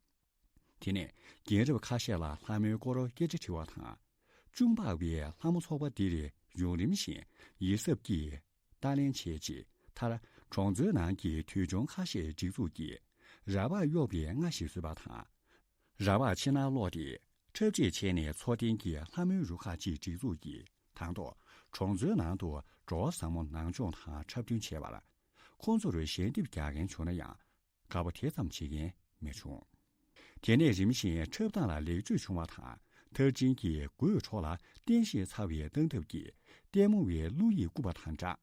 དེ་ནས་རྒན་རབས་ཁ་ཤས་ལ་ལྷ་མོའི་སྐོར་སྐད་ཆ་དྲི་བ་དང་། གཅུང་པགས་པའི་ལྷ་མོ་ཚོགས་པ་འདིར་ཡུན་རིང་ཞིང་ཡིད་གཟབ་ཀྱིས་ལྟ་ལེན་བྱས་རྗེས་མཐར་གྲོང་ཚོའི་ནང་གི་དུད་ཆུང་ཁ་ཤས་སྒྲིག་འཛུགས་ཀྱིས་ར་བག་གཡོགས་པའི་རྔ་ཞིག་བཟོས་པ་དང་། ར་བག་ཕྱི་ནང་སློག་སྟེ་འཁྲབ་ཆས་བྱས་ནས་འཚོ་རྟེན་གྱི་ལྷ་མོའི་རུ་ཁག་ཅིག་སྒྲིག་འཛུགས་ཀྱིས་དང་ཐོག་གྲོང་ཚོའི་ནང་དུ་གྲོ་བཟང་མོ་ནང་སྦྱོང་དང་འཁྲབ་སྟོན་བྱས་པར། ཁོང་ཚོར་ཞལ་འདེབས་རྒྱག་མཁན་བྱུང་ན་ཡང་དགའ་པོ་དེ་ཙམ་བྱེད་མཁན་མི་བྱུང་། དེ་ནས་རིམ་བཞིན་འཁྲབ་སྟངས་ལ་ལེགས་བཅོས་བྱུང་བ་དང་མཐར་ཕྱིན་གྱི་དགོད་བྲོ་ལ་བརྟེན་ཤེས་ཚར་བའི་སྟངས་སྟབས་ཀྱིས་ལྟད་མོ་བའི་བློ་ཡིས་བཀུག་པ་དང་སྦྲགས།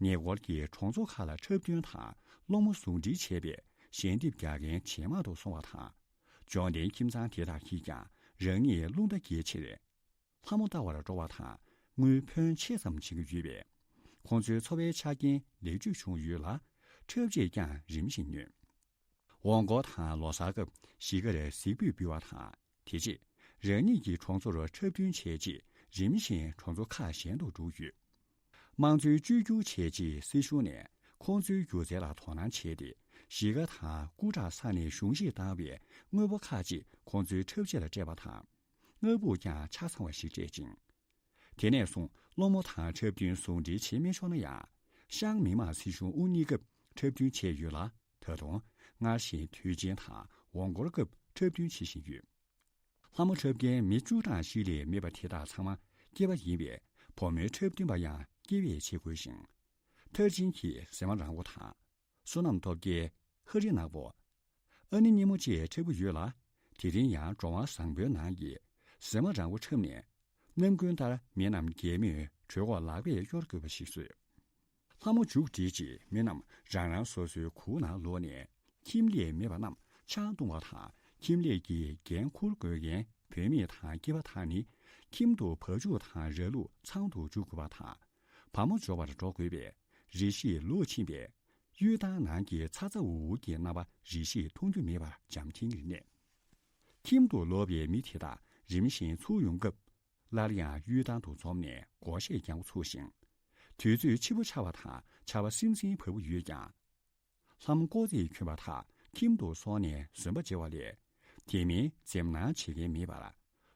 ཉེ་འཁོར་གྱི་གྲོང་ཚོ་ཁག་ལ་འཁྲབ་སྟོན་དང་སློང་མོ་ཟུང་འབྲེལ་བྱས་པས་ཞལ་འདེབས་རྒྱག་མཁན་ཇེ་མང་དུ་སོང་བ་དང་། འབྱོར་ལྡན་ཁྱིམ་ཚང་དེ་དག་གིས་ཀྱང་རང་ཉིད་རླུང་རྟ་རྒྱས་ཕྱིར། ལྷ་མོ་ལྟ་བར་འགྲོ་བ་དང་དངུལ་ཕོན་ཆེ་ཙམ་བྱིན་གྱི་ཡོད་པས། ཁོང་ཚོའི་འཚོ་བའི་ཆ་རྐྱེན་ལེགས་བཅོས་བྱུང་ཡོད་ལ། འཁྲབ་ཆས་ཀྱང་རིམ་བཞིན་ཉོས། འོང་སྐོར་དང་ལོ་གསར་སྐབས་གཞིས་ཀར་གཟིགས་འབུལ་འབུལ་བ་དང་། དེ་རྗེས་རང་ཉིད་ཀྱི་གྲོང་ཚོར་འཁྲབ་སྟོན་བྱས་རྗེས། རིམ་བཞིན་གྲོང་ཚོ་ཁག་གཞན་དུ་འགྲོ་ཡོད། དམངས་གཙོའི་བཅོས་བསྒྱུར་བྱས་རྗེས། སྲིད་གཞུང་ནས་ཁོང་ཚོའི་སྒྱུ་རྩལ་ལ་དོ་སྣང་བྱས་ཏེ། གཞིས་ཀ་དང་སྐུ་དྲག་ས་ནས་གཞུང་བཞེས་བཏང་བའི་དངོས་པོ་ཁག་ཅིག་ཁོང་ཚོའི་འཁྲབ་ཆས་ལ་སྤྲད་པ་དང་། སྔ་སྦུག་ཀྱང་ཆ་ཚང་བ་ཞིག་སྤྲད་ཅིང་། དེ་ནས་བཟུང་སློང་མོ་དང་འཁྲབ་སྟོན་ཟུང་འབྲེལ་བྱེད་མི་ཆོག་ན་ཡང་། ཤང་མི་དམངས་སྲིད་གཞུང་དབུ་བརྙེས་སྐབས་འཁྲབ་སྟོན་བྱས་ཡོད་ལ། ད་དུང་སྔར་བཞིན་དུས་ཆེན་དང་འོང་སྐོར་སྐབས་འཁྲབ་སྟོན་བྱེད་བཞིན་ཡོད། ལྷ་མོ་འཁྲབ་མཁན་མི་བཅུ་གྲངས་ཤིག་ལས་མེད་པ་དེ་དག་ཚང་མ་སྐྱེས་པ་ཡིན་པས། བུ་མོའི་འཁྲབ་སྟོན་པ་ཡང་སྐྱེས་པས་བྱེད་དགོས་ཤིང་། མཐར་ཕྱིན་གྱི་ཟེ་མ་རང་བོ་དང་། བསོད་ནམས་སྟོབས་རྒྱལ། ཧ་རི་ནག་པོ། ཨ་ནེ་སྙེ་མོ་བཅས་འཁྲབ་ཀྱི་ཡོད་ལ། དེ་རིང་ཡང་གྲོང་བ་བཟང་པོའི་ནང་གི་ཟེ་མ་རང་བོ་འཁྲབ་ནས། ནམ་རྒྱུན་ལྟར་མི་རྣམས་གད་མོས་གྲོད་ཁོག་ལག་པས་གཡོར་དགོས་པ་ཞིག་བཟོས། ལྷ་མོ་མཇུག་བསྒྲིལ་རྗེས་མི་རྣམས་རང་རང་སོ་སོའི་གུར་ནང་ལོག་ནས། ཁྱིམ་ལས་མེད་པ་རྣམས་ཆང་བཏུང་བ་དང་། ཁྱིམ་ལས་ཀྱི་འགན་འཁུར་དགོས་མཁན་བུད་མེད་དང་སྐྱེས་པ་དག་ནི། ཁྱིམ་དུ་བ་ཕྱུགས་དང་ར་ལུག་ཚང་དུ་འཇུག་དགོས་པ་དང་། བ་མོ་འཇོག་པར་འགྲོ་དགོས་པས། རེ་ཞིག་ལོག་ཕྱིན་པས། གཡུལ་ཐང་ནང་གི་ཚ་ཚ་འུར་འུར་གྱི་རྣམ་པ་རེ་ཞིག་མཐོང་རྒྱུ་མེད་པར་འཇམ་ཐིང་ངེར་གནས། ཁྱིམ་དུ་ལོག་པའི་མི་དེ་དག་རིམ་བཞིན་ཚུར་ཡོང་སྐབས། སླར་ཡང་གཡུལ་ཐང་དུ་འཛོམས་ནས་སྒོར་གཞས་ཀྱང་ཚུགས་ཤིང་། དུས་ཚོད་ཕྱི་པོ་ཆགས་པ་དང་ཆར་པ་སིམ་སིམ་བབས་ཀྱི་ཡོད་ཀྱང་། ལྷམ་ཀོ་ཙེས་གྱོན་པ་དག་ཁྱིམ་དུ་སོང་ནས་ཟོན་པ་བརྗེ་བ་ལས། དེ་མིན་འཛེམ་སྣང་བྱེད་མཁན་མེད་པར།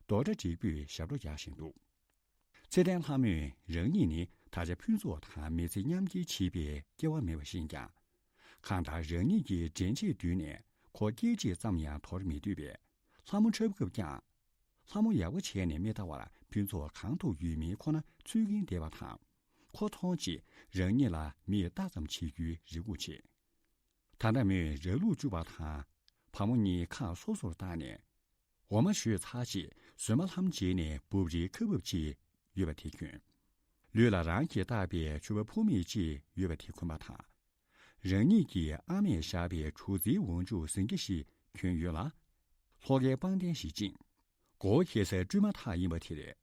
རྡོག་སྒྲ་འགྲིག་པོས་ཞབས་བྲོ་རྒྱག་བཞིན་འདུག་ཚེ་བརྟན་ལྷ་མོས་རང་ཉིད་ནི་ད་ཆ་ཕུན་ཚོགས་དང་མི་ཚེ་མཉམ་སྐྱེལ་བྱེད་པའི་སྐལ་བ་མེད་པ་ཤེས་ཀྱང་། གང་ལྟར་རང་ཉིད་ཀྱི་འདྲེན་བྱེད་མདུན་ནས་ཁོ་སྐད་ཅིག་ཙམ་ཡང་དོར་མི་འདོད་པས། ལྷ་མོ་འཁྲབ་སྐབས་ཀྱང་། ལྷ་མོ་ཡག་པོ་བྱས་ནས་མི་ལྟ་བར་ཕུན་ཚོགས་གང་དུ་ཡོད་མིན་ཁོ་ན་འཚོལ་གྱིན་བསྡད་པ་དང་། ཁོ་མཐོང་རྗེས་རང་ཉིད་ལ་མིས་ལྟ་ཙམ་བྱེད་རྒྱུའི་རེ་སྒུག་བྱེད། ད་ལྟ་མོས་ར་ལུག་བཅུག་པ་དང་། བ་མོ་གཉིས་ཁ་སོ་སོར་བཏགས་ནས། འོ་མ་བཞོས་ཚར་རྗེས་ཟོས་མ་ལྷམ་བརྗེས་ནས་འབུབ་རིལ་ཁ་འབབ་ཅིག་ཡོད་པ་དེ་གྱོན། ལུས་ལ་རང་གིས་བཏགས་པའི་མཆོད་པ་ཕུར་མིག་ཅིག་ཡོད་པ་དེ་གོན་པ་དང་། རང་ཉིད་ཀྱི་ཨ་མས་བཞག་པའི་བྲོ་རྩེའི་འོག་འཇུག་ཟིང་སྐྱ་ཞིག་གྱོན་ཡོད་ལ། ལྷོ་ཁའི་པང་གདན་ཞིག་བཅིངས། སྒོར་ཁེ་སར་སྤྲོད་མ་ཐག་ཡིན་པ་དེ་རེད།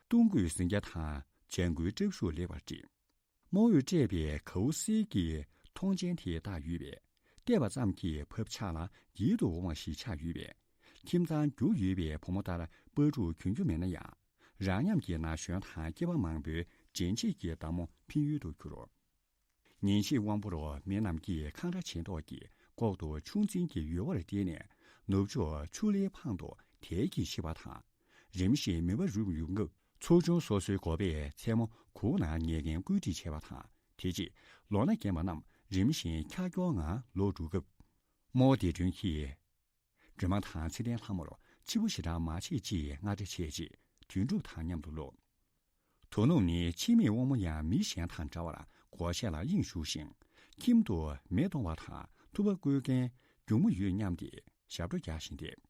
གཏུམ་སྐུད་ཟིང་སྐྱ་དང་ལྗང་གུའི་སྐྲབ་ཤུགས་ལེགས་པར་བསྒྲིགས། རྨོ་བོས་སྤྲད་པའི་གའུ་གསེར་གྱི་མཐོང་ཆེན་དེ་བཏགས་ཡོད་པས། བལྟས་པ་ཙམ་གྱིས་ཕབ་ཆག་ལ་ཡིད་དུ་འོང་བ་ཞིག་ཆགས་ཡོད་པས། ཁྱིམ་ཚང་རྒྱུ་ཡོད་པའི་བུ་མོ་ལྟར་སྤ་ཕྲུག་གྱོན་རྒྱུ་མེད་ན་ཡང་། རང་མཉམ་གྱི་ན་གཞོན་དང་སྐྱེས་པ་མང་པོའི་འདྲེན་བྱེད་ཀྱི་བདག་མོ་ཕན་ཡོན་དུ་གྱུར། ཉིན་ཕྱེད་དབང་པོར་མི་རྣམས་ཀྱིས་ཁང་ཁྲ་ཆེ་མདོག་གི་ལྐོག་ཏུ་ཆུ་འཛིན་གྱི་ཡོལ་བར་བལྟས་ནས་ནུབ་ཕྱོགས་ཆུ་ལྷའི་འཕང་དུ་དལ་གྱིས་གཤེགས་པ་དང་། རིམ་བཞིན་མུན་པ་རུབ་ཡོང་སྐབས་ཚོགས་ཆུང་སོ་སོའི་སྒོ་པས་མཚན་མོ་གུར་ནང་ཉལ་མཁན་བཀོད་སྒྲིག་བྱས་པ་དང་། དེ་རྗེས་ལོ་ན་རྒན་པ་རྣམས་རིམ་བཞིན་ཁྱར་ཁྱོར་ངང་ལོག་འགྲོ་སྐབས། རྨོ་བོ་བདེ་སྒྲོན་གྱིས། སྒྲོལ་མ་དང་ཚེ་བརྟན་ལྷ་མོར་ཕྱི་པོ་ཞེ་དྲག་མ་བྱེད་ཅེས་སྔ་དྲི་བྱས་རྗེས་དོན་གྲུབ་དང་མཉམ་དུ་ལོག་དོ་ནུབ་ནི་ཕྱི་མིག་དབང་མོ་ཡང་མི་གཞན་དང་འདྲ་བར་སྒོར་གཞས་ལ་དབྱིངས་ཞུགས་ཤིང་། ཁྱིམ་དུ་མེ་གཏོང་བ་དང་ཐུབ་པ་བཀོལ་མཁན་སྒྱུག་མོ་ཡོད་སྙམ་སྟེ་ཞབས་བྲོ་རྒྱག་བཞིན་བསྡད།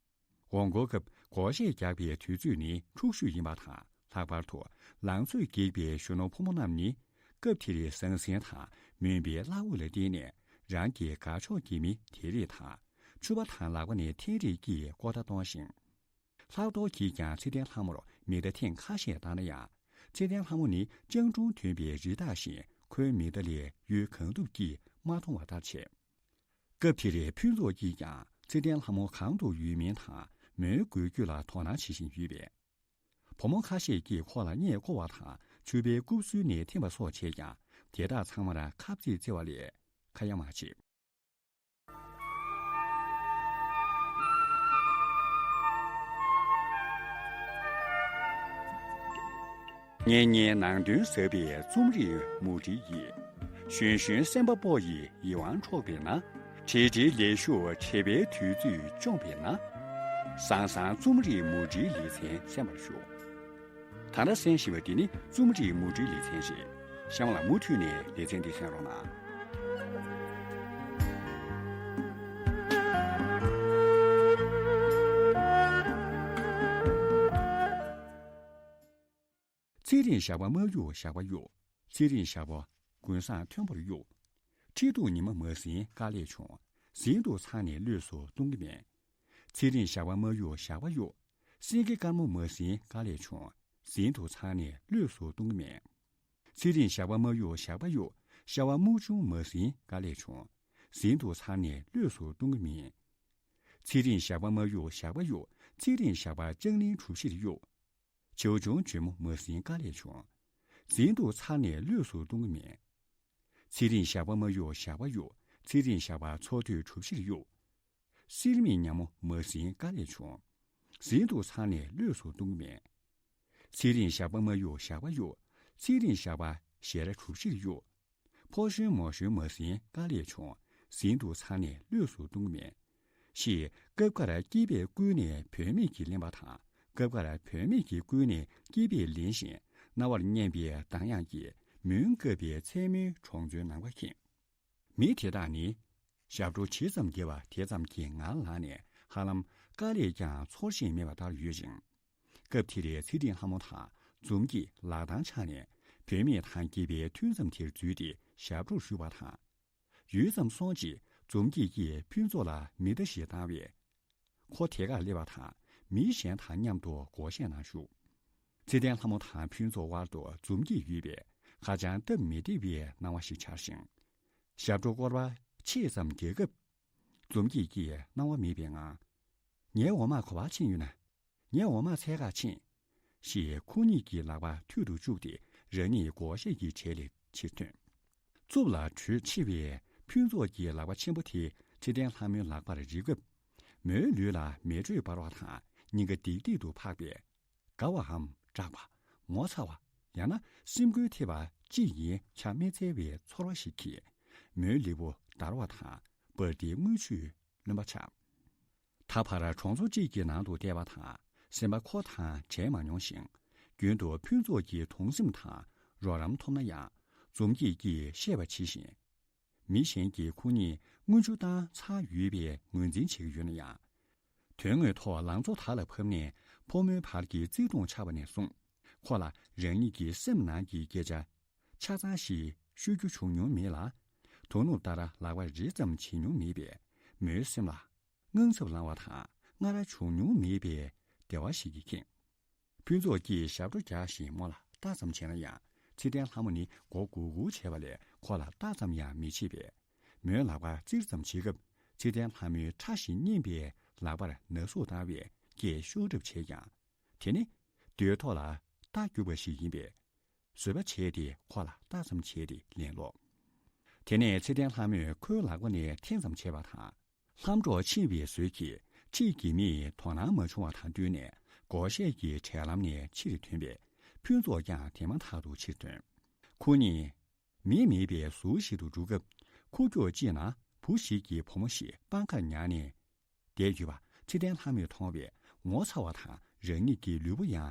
འོང་སྐོར་སྐབས་སྒོར་གཞས་རྒྱག་པའི་དུས་ཚོད་ནི་འཁྲུག་ཤོས་ཡིན་པ་དང་། ལྷག་པར་དུ་ལང་ཚོས་སྒེག་པའི་གཞོན་ནུ་ཕོ་མོ་རྣམས་ནི་སྐབས་དེར་ཟང་ཟིང་དང་མུན་པའི་ལྷ་འོད་ལ་བརྟེན་ནས་རང་གི་དགའ་ཕྱོགས་ཀྱི་མི་དེ་རིགས་དང་། ཕྱུ་པ་དང་ལག་པ་ནས་ཐལ་རེག་གིས་ཀོ་ད་གཏོང་ཞིང་། ལྷག་རྡོར་གྱིས་ཀྱང་ཚེ་བརྟན་ལྷ་མོར་མིག་མཐའ་ཐེངས་ཁ་ཤས་བཏང་ན་ཡང་། ཚེ་བརྟན་ལྷ་མོ་ནི་སྤྱང་གྲུང་ཐོན་པའི་རི་དྭགས་བཞིན་ཁོའི་མིག་མཐའ་ལས་གཡོལ་གང་ཐུབ་ཀྱིས་མ་མཐོང་བ་ལྟར་བྱས། སྐབས་དེར་ཕུན་ཚོགས་ཀྱིས་ཀྱང་ཚེ་བརྟན་ལྷ་མོ་གང་དུ་ཡོད་མིན་དང་མོའི་འགུལ་སྐྱོད་ལ་དོ་སྣང་བྱེད་བཞིན་ཡོད་པས། བུ་མོ་ཁ་ཤས་ཀྱིས་ཁོ་ལ་བརྙས་བསྐོར་བ་དང་ཕྱུ་པའི་རྐུབ་སུལ་ནས་འཐེན་པ་སོགས་བྱས་ཀྱང་། དེ་དག་ཚང་མར་ཁ་བརྩེས་བརྩེ་བ་ལས་ཁ་ཡ་མ་བྱེད། སྙན་སྙན་ནང་དོན་ཟབ་པའི་རྩོམ་རིག་མུ་འབྲེལ་ཡིས། གཞོན་གཞོན་སེམས་པ་སྤོ་ཡི་ཡིད་དབང་འཕྲོག་པས་ན། བྲེལ་བྲེལ་ལས་ཞུགས་བྲེལ་བའི་དུས་ཚོད་བཅོམ་པས་ན། བཟང་བཟང་རྩོམ་རིག་མུ་འབྲེལ་ལེ་ཚན་གསན་པར་ཞུ། ད་ལྟ་གསན་བཞིན་པ་འདི་ནི་རྩོམ་རིག་མུ་འབྲེལ་ལེ་ཚན་རེད། གཤམ་ལ་མུ་མཐུད་ནས་ལེ་ཚན་འདི་གསན་རོགས་གནང་། ཚེ་རིང་ཞགས་པ་མ་གཡུག་ཞགས་པ་གཡུག་ཚེ་རིང་ཞགས་པ་དགུན་སང་ཐོན་པར་གཡུག་ཁྲི་གདུགས་ཉི་མ་མ་ཟིན་དཀའ་ལས་བྱུང་། ཟིན་དུ་ཚང་ནས་ལྷོད་སུ་གཏོང་གི་མེད། ཚེ་རིང་ཞགས་པ་མ་གཡུག་ཞགས་པ་གཡུག་སེང་གེ་དཀར་མོ་མ་ཟིན་དཀའ་ལས་བྱུང་། ཟིན་དུ་ཚང་ནས་ལྷོད་སུ་གཏོང་གི་མེད། ཚེ་རིང་ཞགས་པ་མ་གཡུག་ཞགས་པ་གཡུག་ཤ་བ་སྨུག་ཆུང་མ་ཟིན་དཀའ་ལས་བྱུང་། ཟིན་དུ་ཚར་ནས་ལྷོད་སུ་གཏོང་གི་མིན། ཚེ་རིང་ཞགས་པ་མ་གཡུག་ཞགས་པ་གཡུག་ཚེ་རིང་ཞགས་པ་ལྕང་གླིང་གྲུ་བཞིར་གཡུག་བྱིའུ་ཆུང་ཇོ་མོ་མ་ཟིན་དཀའ་ལས་བྱུང་། ཟིན་དུ་ཚར་ནས་ལྷོད་སུ་གཏོང་གི་མེད། ཚེ་རིང་ཞགས་པ་མ་གཡུག་ཞགས་པ་གཡུག་ཚེ་རིང་ཞགས་པ་མཚོ་སྟོད་གྲུ་བཞིར་གཡུག་གསེར་མིག་ཉ་མོ་མ་ཟིན་དཀའ་ལས་བྱུང་། ཟིན་དུ་ཚར་ནས་ལྷོད་སུ་གཏོང་གི་མེད། ཚེ་རིང་ཞགས་པ་མ་གཡུག་ཞགས་པ་གཡུག་ཚེ་རིང་ཞགས་པ་ཞལ་ར་གྲུ་བཞིར་གཡུག་ཕོ་གཞོན་མོ་གཞོན་མ་ཟིན་དཀའ་ལས་བྱུང་། ཟིན་དུ་ཚར་ནས་ལྷོད་སུ་གཏོང་གི་མེད། ཞེས་སྐབས་འགར་སྐྱེས་པས་བསྐུལ་ནས་བུད་མེད་ཀྱིས་ལེན་པ་དང་། སྐབས་འགར་བུད་མེད་ཀྱིས་བསྐུལ་ནས་སྐྱེས་པས་ལེན་ཞིང་རྣ་བར་སྙན་པའི་གདངས་དབྱངས་ཀྱིས་མོན་བཀབ་པའི་མཚན་མོའི་གྲོང་ཚོའི་ནམ་མཁའ་ཁེངས། མི་དེ་དག་ནི། ཞབས་བྲོ་ཇི་ཙམ་རྒྱས་པ་དེ་ཙམ་གྱིས་ངར་ལངས་ནས་ཧ་ལམ་དཀའ་ལས་ཀྱང་ཚོར་ཞིང་མེད་པ་ལྟར་ཡོད་ཅིང་། སྐབས་དེར་ཚེ་རིང་ལྷ་མོ་དང་འཛོམས་སྐྱིད་ལག་གདང་ཕྱག་ནས་བུད་མེད་དང་སྐྱེས་པའི་ཐུན་མཚམས་དེར་འཛུལ་ཏེ་ཞབས་བྲོར་ཞུགས་པ་དང་། ཡུད་ཙམ་སོང་རྗེས་འཛོམས་སྐྱིད་ཀྱིས་ཕུན་ཚོགས་ལ་མེ་མདའ་ཞིག་བཏང་བས། ཁོ་དེ་གར་སླེབས་པ་དང་མི་གཞན་དང་མཉམ་དུ་སྒོར་གཞས་ནང་ཞུགས། ཚེ་བརྟན་ལྷ་མོ་དང་ཕུན་ཚོགས་དབར་དུ་འཛོམས་སྐྱིད་ཡོད་པས་ཧ་ཅང་སྟབས་མི་བདེ་བའི་སྣང་བ་ཞིག་འཆར་ཞིང་། ཞབས་བྲོ་སྐོར་བ་ཆེ་ཙམ་རྒྱག་སྐབས། འཛོམས་སྐྱིད་ཀྱིས་སྣང་བ་མེད་པའི་ངང་། ངའི་འོ་མ་ག་པར་ཕྱིན་ཡོད་ན། ངའི་འོ་མ་འཚོལ་གར་ཕྱིན། ཞེས་ཁོ་གཉིས་ཀྱི་ལག་པ་མཐུད་དུ་བཅུག་སྟེ་རང་ཉིད་སྒོར་གཞས་ཀྱི་གྲས་ལས་ཕྱིར་ཐོན། རྩུབ་ལ་དྲོད་ཆེ་བའི་ཕུན་ཚོགས་ཀྱི་ལག་པ་ཆེན་པོ་དེ་ཚེ་བརྟན་ལྷ་མོའི་ལག་པར་རེག་སྐབས། མོའི་ལུས་ལ་མེ་དྲོད་འབར་བ་དང་སྙིང་ག་ལྡིག་ལྡིག་ཏུ་འཕགས་པས། དགའ་བའམ་སྐྲག་པ། ངོ་ཚ་བ། ཡང་ན་སེམས་འགུལ་ཐེབས་པ་ཅི་ཡིན་ཆ་མི་འཚལ་བའི་ཚོར་བ་ཞིག་གིས་མོའི་ལུས་པོ་འདར་བ་དང་འབར་མདེལ་རྔུལ་ཆུས་རློན་པ་ཆགས། ད་བར་གྲོང་ཚོ་གཅིག་གི་ནང་དུ་བལྟས་པ་དང་སེམས་པ་ཁོ་དང་བྲལ་མ་མྱོང་ཞིང་། རྒྱུན་དུ་ཕུན་ཚོགས་ཀྱི་གདུང་སེམས་དང་རོགས་རམ་ཐོབ་ན་ཡང་། འཛོམས་སྐྱིད་ཀྱིས་བཤད་པ་ཇི་བཞིན། མི་གཞན་གྱིས་ཁོ་གཉིས་རྔུལ་ཆུ་བཏང་ཚར་ཡོད་པའི་ངོས་འཛིན་བྱེད་ཀྱི་ཡོད་ན་ཡང་། དོན་དངོས་ཐོག་ལང་ཚོ་དར་ལ་བབས་ནས་ཕོ་མོའི་བར་གྱི་བརྩེ་དུང་ཆགས་པ་ནས་བཟུང་། ཁོ་ལ་རང་ཉིད་ཀྱི་སེམས་ནང་གི་སྐད་ཆ་ཆ་ཚང་ཞིག་ཤོད་རྒྱུ་བྱུང་མྱོང་མེད་ལ། དོ་ནུབ་ལྟར་ལག་པ་རེག་ཙམ་བྱེད་མྱོང་མེད་པས། མོའི་སེམས་ལ་དངངས་འཚབ་ལངས་པ་དང་སྔར་བྱུང་མྱོང་མེད་པའི་བདེ་བ་ཞིག་གིས་ཁེངས། ཕུན་ཚོགས་ཀྱིས་ཞབས་བྲོ་རྒྱག་བཞིན་མོ་ལ་ལྟ་ཙམ་བྱས་ན་ཡང་། ཚེ་བརྟན་ལྷ་མོ་ནི་མགོ་སྒུར་སྒུར་བྱས་པ་ལས་ཁོ་ལ་ལྟ་ཙམ་ཡང་མི་བྱེད་པས། མོའི་ལག་པ་བཙིར་ཙམ་བྱེད་སྐབས། ཚེ་བརྟན་ལྷ་མོའི་ཕྲ་ཞིང་མཉེན་པའི་ལག་པར་ན་ཟུག་བཏང་བས་སྐད་ཤོར་གྲབས་བྱས་ཀྱང་། དེ་ནི་རྡོའི་ཐོག་ལ་རྟ་རྒྱུག་པ་ཞིག་ཡིན་པས། བཟོད་པ་བྱས་ཏེ་ཁོ་ལ་ལྟ་ཙམ་བྱས་ཏེ་ལན་སློག་དེ་ནས་ཚེ་བརྟན་ལྷ་མོས་ཁོའི་ལག་པ་ནས་འཐེན་ཙམ་བྱས་པ་དང་། ལྷམ་སྒྲོག་ཕྱིན་པའི་ཟོལ་གྱིས་ཁྲིད་ཀྱི་མིས་དོ་སྣང་མ་བྱུང་བ་དང་བསྟུན་ནས་སྒོར་གཞས་ཀྱི་གྲལ་ལམ་ནས་ཕྱིར་ཐོན་པས། ཕུན་ཚོགས་ཀྱང་དེ་མ་ཐག་ཏུ་ཕྱིར་ཐོན། ཁོ་གཉིས་མི་མེད་པའི་ཟུར་ཞིག་ཏུ་འགྲོ་སྐབས། ཁུག་ཀྱོག་ཅིག་ན་བུ་ཞིག་གིས་བུ་མོ་ཞིག་པང་ཁར་ཉར་ནས་བསྡད་ཡོད་པ་ཚེ་བརྟན་ལྷ་མོས་མཐོང་བས་ངོ་ཚ་བ་དང་རང་ཉིད་ཀྱི་ལུས་པོ་ཡང་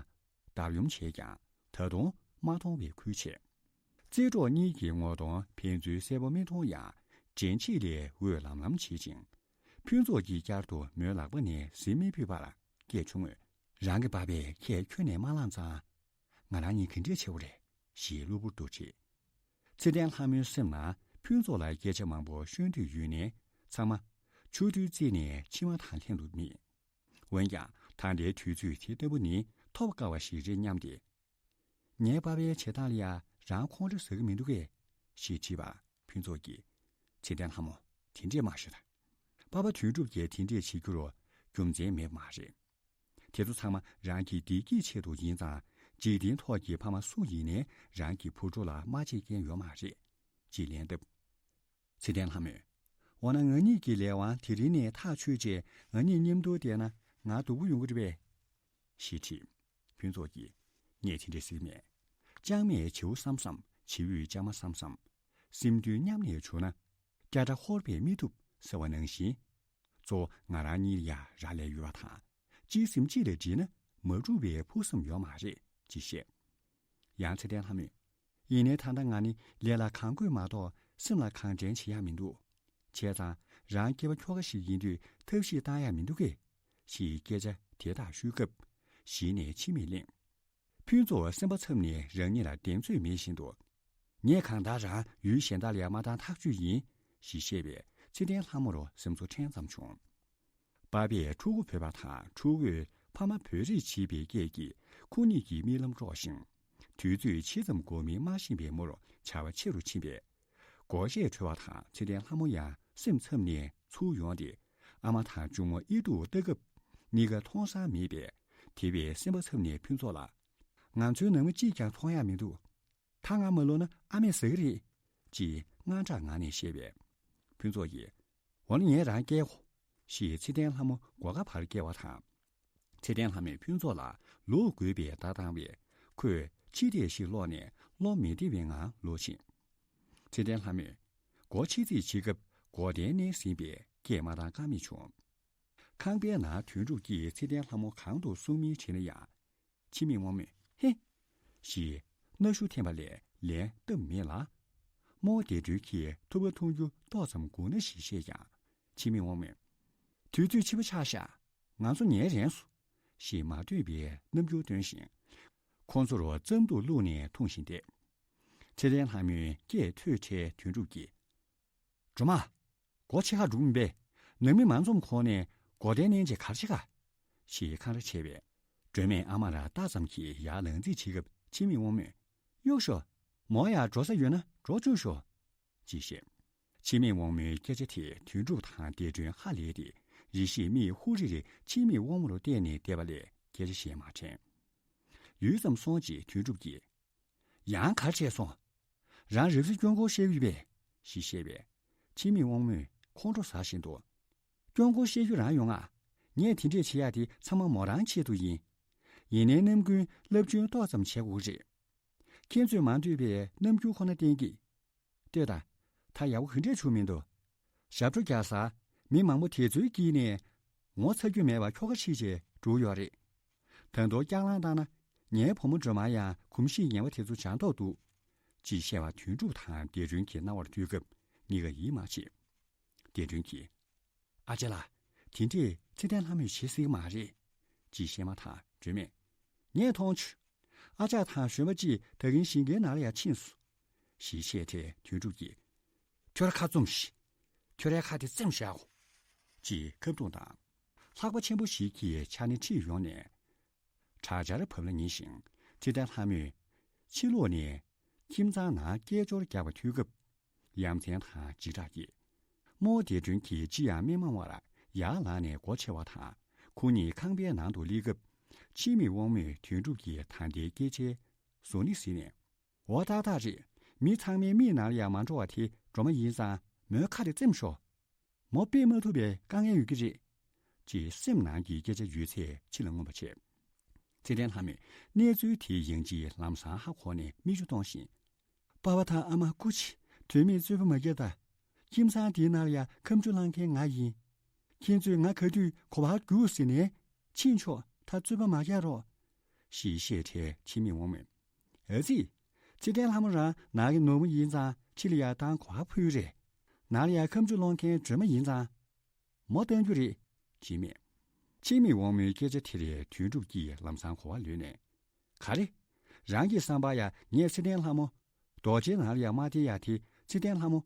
འདར་ཡོམ་བྱས་ཀྱང་། ད་དུང་མ་མཐོང་བའི་ཁུལ་བྱས། རྩེ་གྲོགས་གཉིས་ཀྱི་ངོ་གདོང་ཕན་ཚུན་གསལ་པོ་མི་མཐོང་ཡང་། དྲན་ཤེས་ལས་འོད་ལམ་ལམ་བྱེད་ཅིང་། ཕུན་ཚོགས་ཀྱིས་བསྐྱར་དུ་མོའི་ལག་པ་ནས་གཟིགས་མི་ཕོད་པར་སྐད་ཆུང་ངུས། རང་གི་པ་ཕས་ཁྱེད་ཁྱོན་ནས་མ་བླངས་ཙང་། ང་རང་གཉིས་ག་འདྲས་བྱེད་དགོས་རེད། ཞེས་གློ་བུར་དུ་དྲིས། ཚེ་བརྟན་ལྷ་མོའི་སེམས་ནང་ཕུན་ཚོགས་ལ་སྐད་ཆ་མང་པོ་ཤོད་འདོད་ཡོད་ནའི་ཚང་མ་ཆུ་རྡུལ་བརྩིས་ནས་མཆིལ་མ་དང་ལྷན་དུ་རྨིས། འོན་ཀྱང་ད་ལྟའི་དུས་ཚོད་དེ་ལྟ་བུ་ནི་ཐོབ་དཀའ་བ་ཞིག་རེད་སྙམ་སྟེ། ངའི་པ་ཕའི་བྱེད་སྟངས་ལ་ཡང་རང་ཁོང་ཁྲོ་ཟ་གི་མི་འདུག་གས། ཞེས་དྲིས་པར་ཕུན་ཚོགས་ཀྱིས། ཚེ་བརྟན་ལྷ་མོ། དེ་འདྲས་མ་ཤོད་དང་། པ་ཕ་དོན་གྲུབ་ཀྱིས་དེ་འདྲས་བྱེད་རྒྱུར་རྒྱུ་མཚན་མེད་པ་མ་རེད། དེ་ཚོ་ཚང་མ་རང་གི་བདེ་སྐྱིད་ཆེད་དུ་ཡིན་ཙང་། འཇིག་རྟེན་ཐོག་གི་ཕ་མ་སུ་ཡིན་ནའི་རང་གི་བུ་ཕྲུག་ལ་མ་བརྗེད་མཁན་ཡོད་མ་རེད། ཅེས་ལན་བཏབ། ཚེ་བརྟན་ལྷ་མོས། འོ་ན་ང་གཉིས་ཀྱི་ལས་དབང་དེ་རིང་ནས་ཐག་ཆོད་རྗེས་ང་གཉིས་མཉམ་དུ་བསྡད་ན་ང་སྡུག་པོ་ཡོང་གི་རེད་པས། ཞེས་དྲིས། ཕུན་ཚོགས་ཀྱིས། ངས་དེ་འདྲས་ཟེར་གྱི་མེད། ལྕང་མས་བྱིའུ་བསམ་བསམ་བྱིའུས་ལྕང་མ་བསམ་བསམ། སེམས་འདུན་མཉམ་ནས་བྱུང་ན། སྐྱ་བྲ་ཧོར་པས་མི་ཐུབ་ཟེར་བ་ནང་བཞིན། གཙོ་བོ་ང་རང་གཉིས་ལ་ཡང་རག་ལས་ཡོད་པ་དང་། གཅིག་སེམས་གཅིག་ལ་འགྲིག་ན་མ་འགྲུབ་པའི་ཕུགས་བསམ་ཡོད་མ་རེད་ཅེས་བཤད། ཡང་ཚེ་བརྟན་ལྷ་མོས། ཡིན་ནའི་ད་ལྟ་ང་ནི་ལས་ལ་གང་དགོས་མ་གཏོགས་སེམས་ལ་གང་དྲན་བྱེད་ཡག་མི་འདུག་བྱས་ཙང་རང་སྐྱེ་བ་ཁྱོ་ག་ཞིག་ཡིན་དུས་ཐབས་ཤེས་བཏང་ཡག་མི་འདུག་གས། ཞེས་སྐད་ཆ་དེ་དག་ཤོད་སྐབས། གཞི་ནས་མཆི་མས་བརླན། ཕུན་ཚོགས་སེམས་པ་འཚབ་ནས་རང་ཉིད་ལ་གདེང་ཚོད་མེད་བཞིན་དུ། ངས་གང་ལྟར་རང་ཡུལ་གཞན་དག་ལ་ཡང་མ་བཏང་ཐག་གཅོད་ཡིན། ཞེས་བཤད་པས་ཚེ་བརྟན་ལྷ་མོར་སེམས་ཚོར་ཕྲན་ཙམ་བྱུང་། པ་ཕས་ཕྲུ་གུ་བོས་པ་དང་ཕྲུ་གུས་ཕ་མ་བོས་རེས་བྱེད་པའི་སྐད་ཀྱིས་ཁོ་གཉིས་ཀྱི་རྨི་ལམ་དཀྲོགས་ཤིང་། དུས་ཚོད་ཕྱེད་ཙམ་འགོར་མིན་མ་ཤེས་པའི་མུར་བྱ་བ་ཆེ་རུ་ཕྱིན་པས། སྒོར་གཞས་འཁྲོལ་བ་དང་ཚེ་བརྟན་ལྷ་མོ་ཡང་སེམས་འཚབ་ནས་ཚུར་ཡོང་སྟེ། ཨ་མ་དང་གཅུང་མོ་ཨི་སྡུག་ལྟ་སྐབས་གཉིས་ཀ་མཐོང་ས་མེད་པས། དེ་བས་སེམས་པ་འཚབ་ནས་ཕུན་ཚོགས་ལ། ང་ཚོའི་ནང་མི་གཅིག་ཀྱང་མཐོང་ཡག་མི་འདུག་ད་ང་མ་ལོག་ན་ཨ་མས་ཟ་གི་རེད། ཅེས་དངངས་སྐྲག་ངང་ནས་བཤད་པས། ཕུན་ཚོགས་ཀྱིས། འོ་ན་ངས་རང་སྐྱེལ་གོ། ཞེས་ཚེ་བརྟན་ལྷ་མོ་སྒོ་ཁ་ཕར་བསྐྱལ་བ་དང་། ཚེ་བརྟན་ལྷ་མོས་ཕུན་ཚོགས་ལ་ལོག་དགོས་པའི་བརྡ་བཏང་བས། ཁོས་ཕྱི་བལྟས་ཤིག་ཀློག་ནས་བློ་མི་བདེ་བའི་ངང་ལོག་ཕྱིན། ཚེ་བརྟན་ལྷ་མོས་སྒོ་ཕྱེ་རྩིས་བྱེད་སྐབས་སྒོ་གདན་མནན་ཟིན་པས་སྐད་མ་བཏང་ཀ་མེད་བྱུང་། ཁང་པའི་ནང་དོན་གྲུབ་ཀྱིས་ཚེ་བརྟན་ལྷ་མོ་གང་དུ་སོང་མིན་དྲིས་ན་ཡང་། འཆི་མེད་དབང་མོས་ཧེ། ཞེས་སྣ་ཤུ་འཐེན་པ་ལས་ལན་བཏབ་མེད་ལ། རྨོ་བདེ་སྒྲོལ་གྱིས་ཐུབ་པ་མཐོང་རྒྱུ་ཏོག་ཙམ་སྒུག་ན་ཞེས་བཤད་ཀྱང་། འཆི་མེད་དབང་མོས། དུས་ཚོད་ཕྱི་པོ་ཆགས་ཤག་ང་ཚོ་ཉལ་རན་སོང་། ཞེས་མ་འདོད་པའི་རྣམ་འགྱུར་སྟོན་ཞིང་། ཁོང་ཚོར་རྩམ་ཐུག་བླུགས་ནས་འཐུང་བཞིན་བསྡད། ཚེ་བརྟན་ལྷ་མོའི་སྐད་ཐོས་འཕྲལ་དོན་གྲུབ་ཀྱིས། སྒྲོལ་མ། སྒོ་ཕྱེད་ཀ་འགྲོ་གི་མིན་པས། ནང་མི་མ་འཛོམས་གོང་ནས་སྒོ་གདན་མནན་བྱས་གར་ཕྱིན་ག་ཞེས་འཁང་ར་བྱས་པས། སྒྲོལ་མས་ཨ་མར་ལྟ་ཙམ་གྱིས་ཡར་ལངས་རྩིས་བྱེད་སྐབས་འཆི་མེད་དབང་མོས། གཡུག་ཞོག་མོ་ཡར་འགྲོ་ས་ཡོད་ན་འགྲོ་བཅུག་ཞོག་ཅེས་བཤད། འཆི་མེད་དབང་མོའི་སྐད་ཆ་དེས་དོན་གྲུབ་དང་བདེ་སྒྲོལ་ཧ་ལས་ཏེ། རེ་ཞིག་མིག་ཧུར་རེ་རེ་འཆི་མེད་དབང་མོ་ལ་བལྟས་ནས་བསྡད་པ་ལས་སྐད་ཆ་བཤད་མ་དྲན། ཡུད་ཙམ་སོང་རྗེས་དོན་གྲུབ་ཀྱིས། ཡང་གར་བྱས་སོང་། རང་རབ་གསལ་སྐྱོན་སྐོར་བཤད་ཀྱི་ཡོད་པས། ཞེས་བཤད་པས། འཆི་མེད་དབང་མོས་ཁོང་ཁྲོ་ཟ་བཞིན་དུ། སྐྱོན་སྐོར་བཤད་རྒྱུ་རང་ཡོང་ང་། ངས་དེ་འདྲས་བྱེད་ཡག་དེ་ཚང་མ་མོ་རང་ཆེད་དུ་ཡིན། ཡིན་ནའི་རྣམ་ཀུན་བསླབ་སྐྱོན་ཏོག་ཙམ་བྱེད་དགོས་ཀྱི་རེད། ཁྱེད་ཚོས་མ་འདོད་པའི་རྣམ་འགྱུར་ཁོ་ན་བསྟན་གྱིས། ལྟོས་དང་། ད་ཡག་པོ་ག་འདྲས་བྱུང་མི་འདུག་ཞབས་བྲོ་རྒྱག་ས། མི་མང་པོ་དེ་ཚོའི་དཀྱིལ་ནས་ངོ་ཚ་རྒྱུ་མེད་པ་ཁྱོ་ག་ཁྲིད་བྱས་འགྲོ་ཡོད་རེད། ད་དུང་སྐྱག་ལང་བཏང་ན། ངའི་བུ་མོ་སྒྲོལ་མ་ཡང་གོམས་གཤིས་ངན་པ་དེ་ཚོ་སྦྱང་མདོག་འདུག་ཅེས་བཤད་པ་དོན་གྲུབ་དང་བདེ་སྒྲོལ་གྱི་རྣ་བར་ཐོས་སྐབས་གཉིས་ཀ་ཡིད་མ་ཆེས། བདེ་སྒྲོལ་གྱིས། ཨ་ཅེ་ལགས། དེ་འདྲས་ཚེ་བརྟན་ལྷ་མོས་བྱེད་སྲིད་ཀྱི་མ་རེད། ཅེས་བཤད་མ་ཐག་སྒྲོལ་མས། ངས་མཐོང་བྱུང་། ཨ་ཅག་དང་གཞོན་པ་གཅིག་ད་གིན་ཞིང་ཁའི་ནང་ལ་ཡར་ཕྱིན་སོང་། ཞེས་བཤད་འཕྲལ་དོན་གྲུབ་ཀྱིས། ཁྱོད་ར་ཁ་བཙུམས་ཤིག་ཁྱོད་རའི་ཁ་དེ་བཙེམས་བཞག་གོ། ཅེས་ཁ་རྡུང་དང་། ལྷགས་པ་ཆེན་པོ་ཞིག་གི་ཆ་ནས་ཁྲིད་ཡོང་ནས། དྲག་ཆར་བབས་ལ་ཉེ་ཞིང་ཚེ་བརྟན་ལྷ་མོས་ཕྱི་ལོགས་ནས་ཁྱིམ་ཚང་ནང་སྐད་ཅོར་རྒྱག་པ་ཐོས་སྐབས། ཡ་མཚན་དང་འཇིགས་སྐྲག་སྐྱེས། རྨོ་བོ་བདེ་སྒྲོལ་གྱིས་ཅི་ཡང་སྨྲས་མ་དབང་བར་ཡར་ལངས་ནས་སྒོ་ཕྱེ་བ་དང་། ཁོ་གཉིས་ཁང་པའི་ནང་དུ་སླེབས་སྐབས། འཆི་མེད་དབང་མོས་དོན་གྲུབ་ཀྱི་ད་ལྟའི་སྐད་ཆའི་བཟོ་ནི་གཟིགས་ནས། འོ་ཏག་ཏག་རེད། མི་ཚང་མའི་མིག་ནང་ལ་ཡང་མ་འགྲོ་བ་དེ་སྒྲོལ་མ་ཡིན་ཙང་མོའི་ཁ་དེ་བཙེམས་ཤོག་མོ་དཔེ་མ་ཐུབ་པའི་དཀའ་ངལ་ཡོད་ཀྱི་རེད། ཅེས་སེམས་ནང་གི་སྐད་ཆ་ཡོད་ཚད་ཕྱི་ལ་མངོན་པ་བྱས། ཚེ་བརྟན་ལྷ་མོས་གནས་ཚུལ་དེ་ཡིན་གཅིག་ལམ་སང་ཧ་གོ་ནས་མིག་ཆུ་གཏོང་བཞིན། པ་ཕ་དང་ཨ་མ་སྐུ་མཁྱེན། དོན་མེད་རྩོད་པ་མ་རྒྱག་ད། ཁྱིམ་ཚང་འདིའི་ནང་ལ་ཡ་ཁ་མཆུ་བསླང་མཁན་ང་ཡིན། ཁྱེད་ཚོས་ང་ག་དུས་ག་པར་རྒྱུགས་ཟེར་ནས་ཕྱིན་ཆོག་ད་རྩོད་པ་མ་རྒྱག་རོགས། ཞེས་བཤད་འཕྲལ་འཆི་མེད་དབང་མོས། ཨ་ཙི། ཚེ་བརྟན་ལྷ་མོ་རང་ནང་གི་ནོར་མོ་ཡིན་ཙང་ཕྱི་ལ་ཡར་བཏང་ག་པར་ཕུལ་རེད། ནང་ལ་ཡར་ཁ་མཆུ་སློང་མཁན་སྒྲོལ་མ་ཡིན་ཙང་། མོ་བཏང་རྒྱུ་རེད། ཅེས་སྨྲས། འཆི་མེད་དབང་མོའི་སྐད་ཆ་དེ་རེད་དོན་གྲུབ་ཀྱིས་ལམ་སང་གོ་བ་ལོན་ནས། ག་རེ། རང་གི་བསམ་པར་ཡང་ངས་ཚེ་བརྟན་ལྷ་མོ། རྡོ་རྗེའི་ནང་ལ་ཡང་མ་བསྡད་ཡག་དེ་ཚེ་བརྟན་ལྷ་མོ།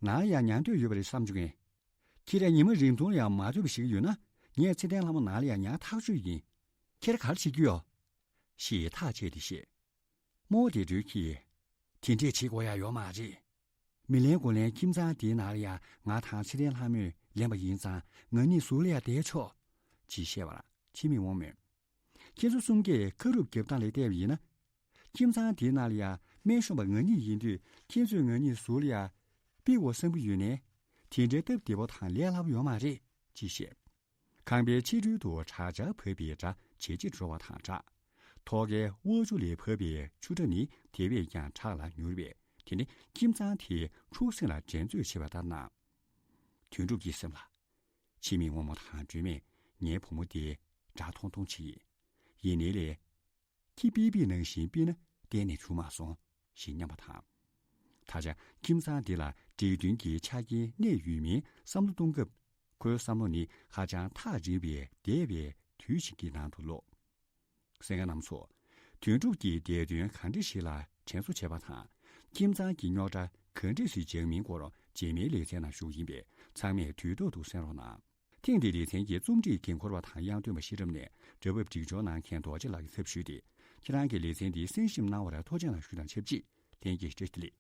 ནང་ལ་ཡང་ཉར་འདོད་ཡོད་པ་རེད་བསམ་བྱུང་ངས། ཁྱེད་རང་ཉི་མ་རིང་ཐུང་ལ་ཡང་མ་ཐུབ་པ་ཞིག་ཡོད་ན་ངས་ཚེ་བརྟན་ལྷ་མོ་ནང་ལ་ཡང་ཉར་ཐག་ཆོད་ཡིན། ཁྱེད་རང་ག་རེ་བྱེད་ཀྱི་ཡོད། ཞེས་ཐག་བཅད་དེ་བཤད། རྨོ་བོ་བདེ་སྒྲོལ་གྱིས། དེ་འདྲས་བྱེད་དགོས་ཡ་ཡོད་མ་རེད། མི་ལན་དགུ་ལན་ཁྱིམ་ཚང་དེའི་ནང་ལ་ཡ་ང་དང་ཚེ་བརྟན་ལྷ་མོས་ལེན་པ་ཡིན་ཙང་ང་གཉིས་ཟུར་ལ་ཡ་བསྡད་ཆོག་ཅེས་བཤད་པར་འཆི་མེད་དབང་མོས། ཁྱེད་ཚོ་གསུམ་གས་ཁ་རུབ་རྒྱབ་སྟངས་ལ་བལྟས་པ་ཡིན་ན། ཁྱིམ་ཚང་དེའི་ནང་ལ་ཡ་སྨན་གཞོང་པ་ང་གཉིས་ཡིན་དུས་ཁྱེད་ཚོས་ང་གཉིས་ཟུར་ལ་ཡ་ཕུད་དགོས་བསམ་གྱི་ཡོད་ནའི། དེ་འདྲའི་སྟབས་བདེ་པོ་དང་ལས་སླ་པོ་ཡོད་མ་རེད་ཅེས་བཤད། ཁང་པའི་ཕྱི་རོལ་དུ་དྲག་ཆར་བབས་པའི་སྒྲ་ཇེ་ཆེར་འགྲོ་བ་དང་སྦྲགས། ཐོག་ཁའི་དབུ་ཆུ་ལས་བབས་པའི་ཆུ་སྒྲ་ནི་དེ་བས་ཀྱང་དྲག་ལ་མྱུར་བས། དེ་ནི་ཁྱིམ་ཚང་དེའི་འཁྲུག་ཟིང་ལ་འགྲན་རྩོད་བྱེད་པ་ལྟར་སྣང་། དོན་གྲུབ་ཀྱི་སེམས་ལ། འཆི་མེད་སྔོན་མོ་དང་སྒྲོལ་མས་ངའི་བུ་མོ་དེ་དགྲ་མཐོང་མཐོང་བྱེད་ཡིན། ཡིན་ནའི་ལས། ཁྱི་ཕིའི་ཕིའི་ནང་བཞིན་ཕིས་ན་གཏན་ནས་བྱུང་མ་སོང་ཞེས་སྙམ་པ་དང་། ད་ཆ་ཁྱིམ་ཚང་འདི་ལ་འགྲིག་མཐུན་གྱི་ཆ་རྐྱེན་གནས་ཡོད་མིན་བསམ་བློ་གཏོང་སྐབས། ཁོའི་བསམ་བློ་ནི་ཧ་ཅང་ཐག་རིང་བའི་འདས་པའི་དུས་ཤིག་གི་ནང་དུ་ལོག་གསན་མཁན་རྣམ་ཚོ། དོན་གྲུབ་ཀྱིས་འདས་དོན་གང་འདྲ་ཞིག་ལ་དྲན་གསོ་བྱས་པ་དང་། ཁྱིམ་ཚང་གི་རྙོག་དྲ་གང་འདྲ་ཞིག་འཇགས་མིན་སྐོར་རྗེས་མའི་ལེ་ཚན་ནང་ཞུ་གི་ཡིན་པས་ཚང་མས་དུས་ཐོག་ཏུ་གསན་རོགས་གནང་། ཐེངས་འདིའི་ལེ་ཚན་གྱི་རྩོམ་སྒྲིག་འགན་འཁུར་བ་དང་དབྱངས་སྟོན་པ་ཤེས་རབ་ནས་སྒྲ་ཕབ་སྒྲིག་སྦྱོར་གནང་མཁན་རྡོ་རྗེ་ལགས་ཀྱི་ཚབ་ཞུས་ཏེ། ཁྱེད་རང་གིས་ལེ་ཚན་འདི་གསན་ཞིབ་གནང་བར་ཐུགས་རྗེ་གནང་ཞུ་དང་ཆབས་ཅིག་ལྷན་རྒྱས་བཀྲ་ཤིས་བདེ་ལེགས།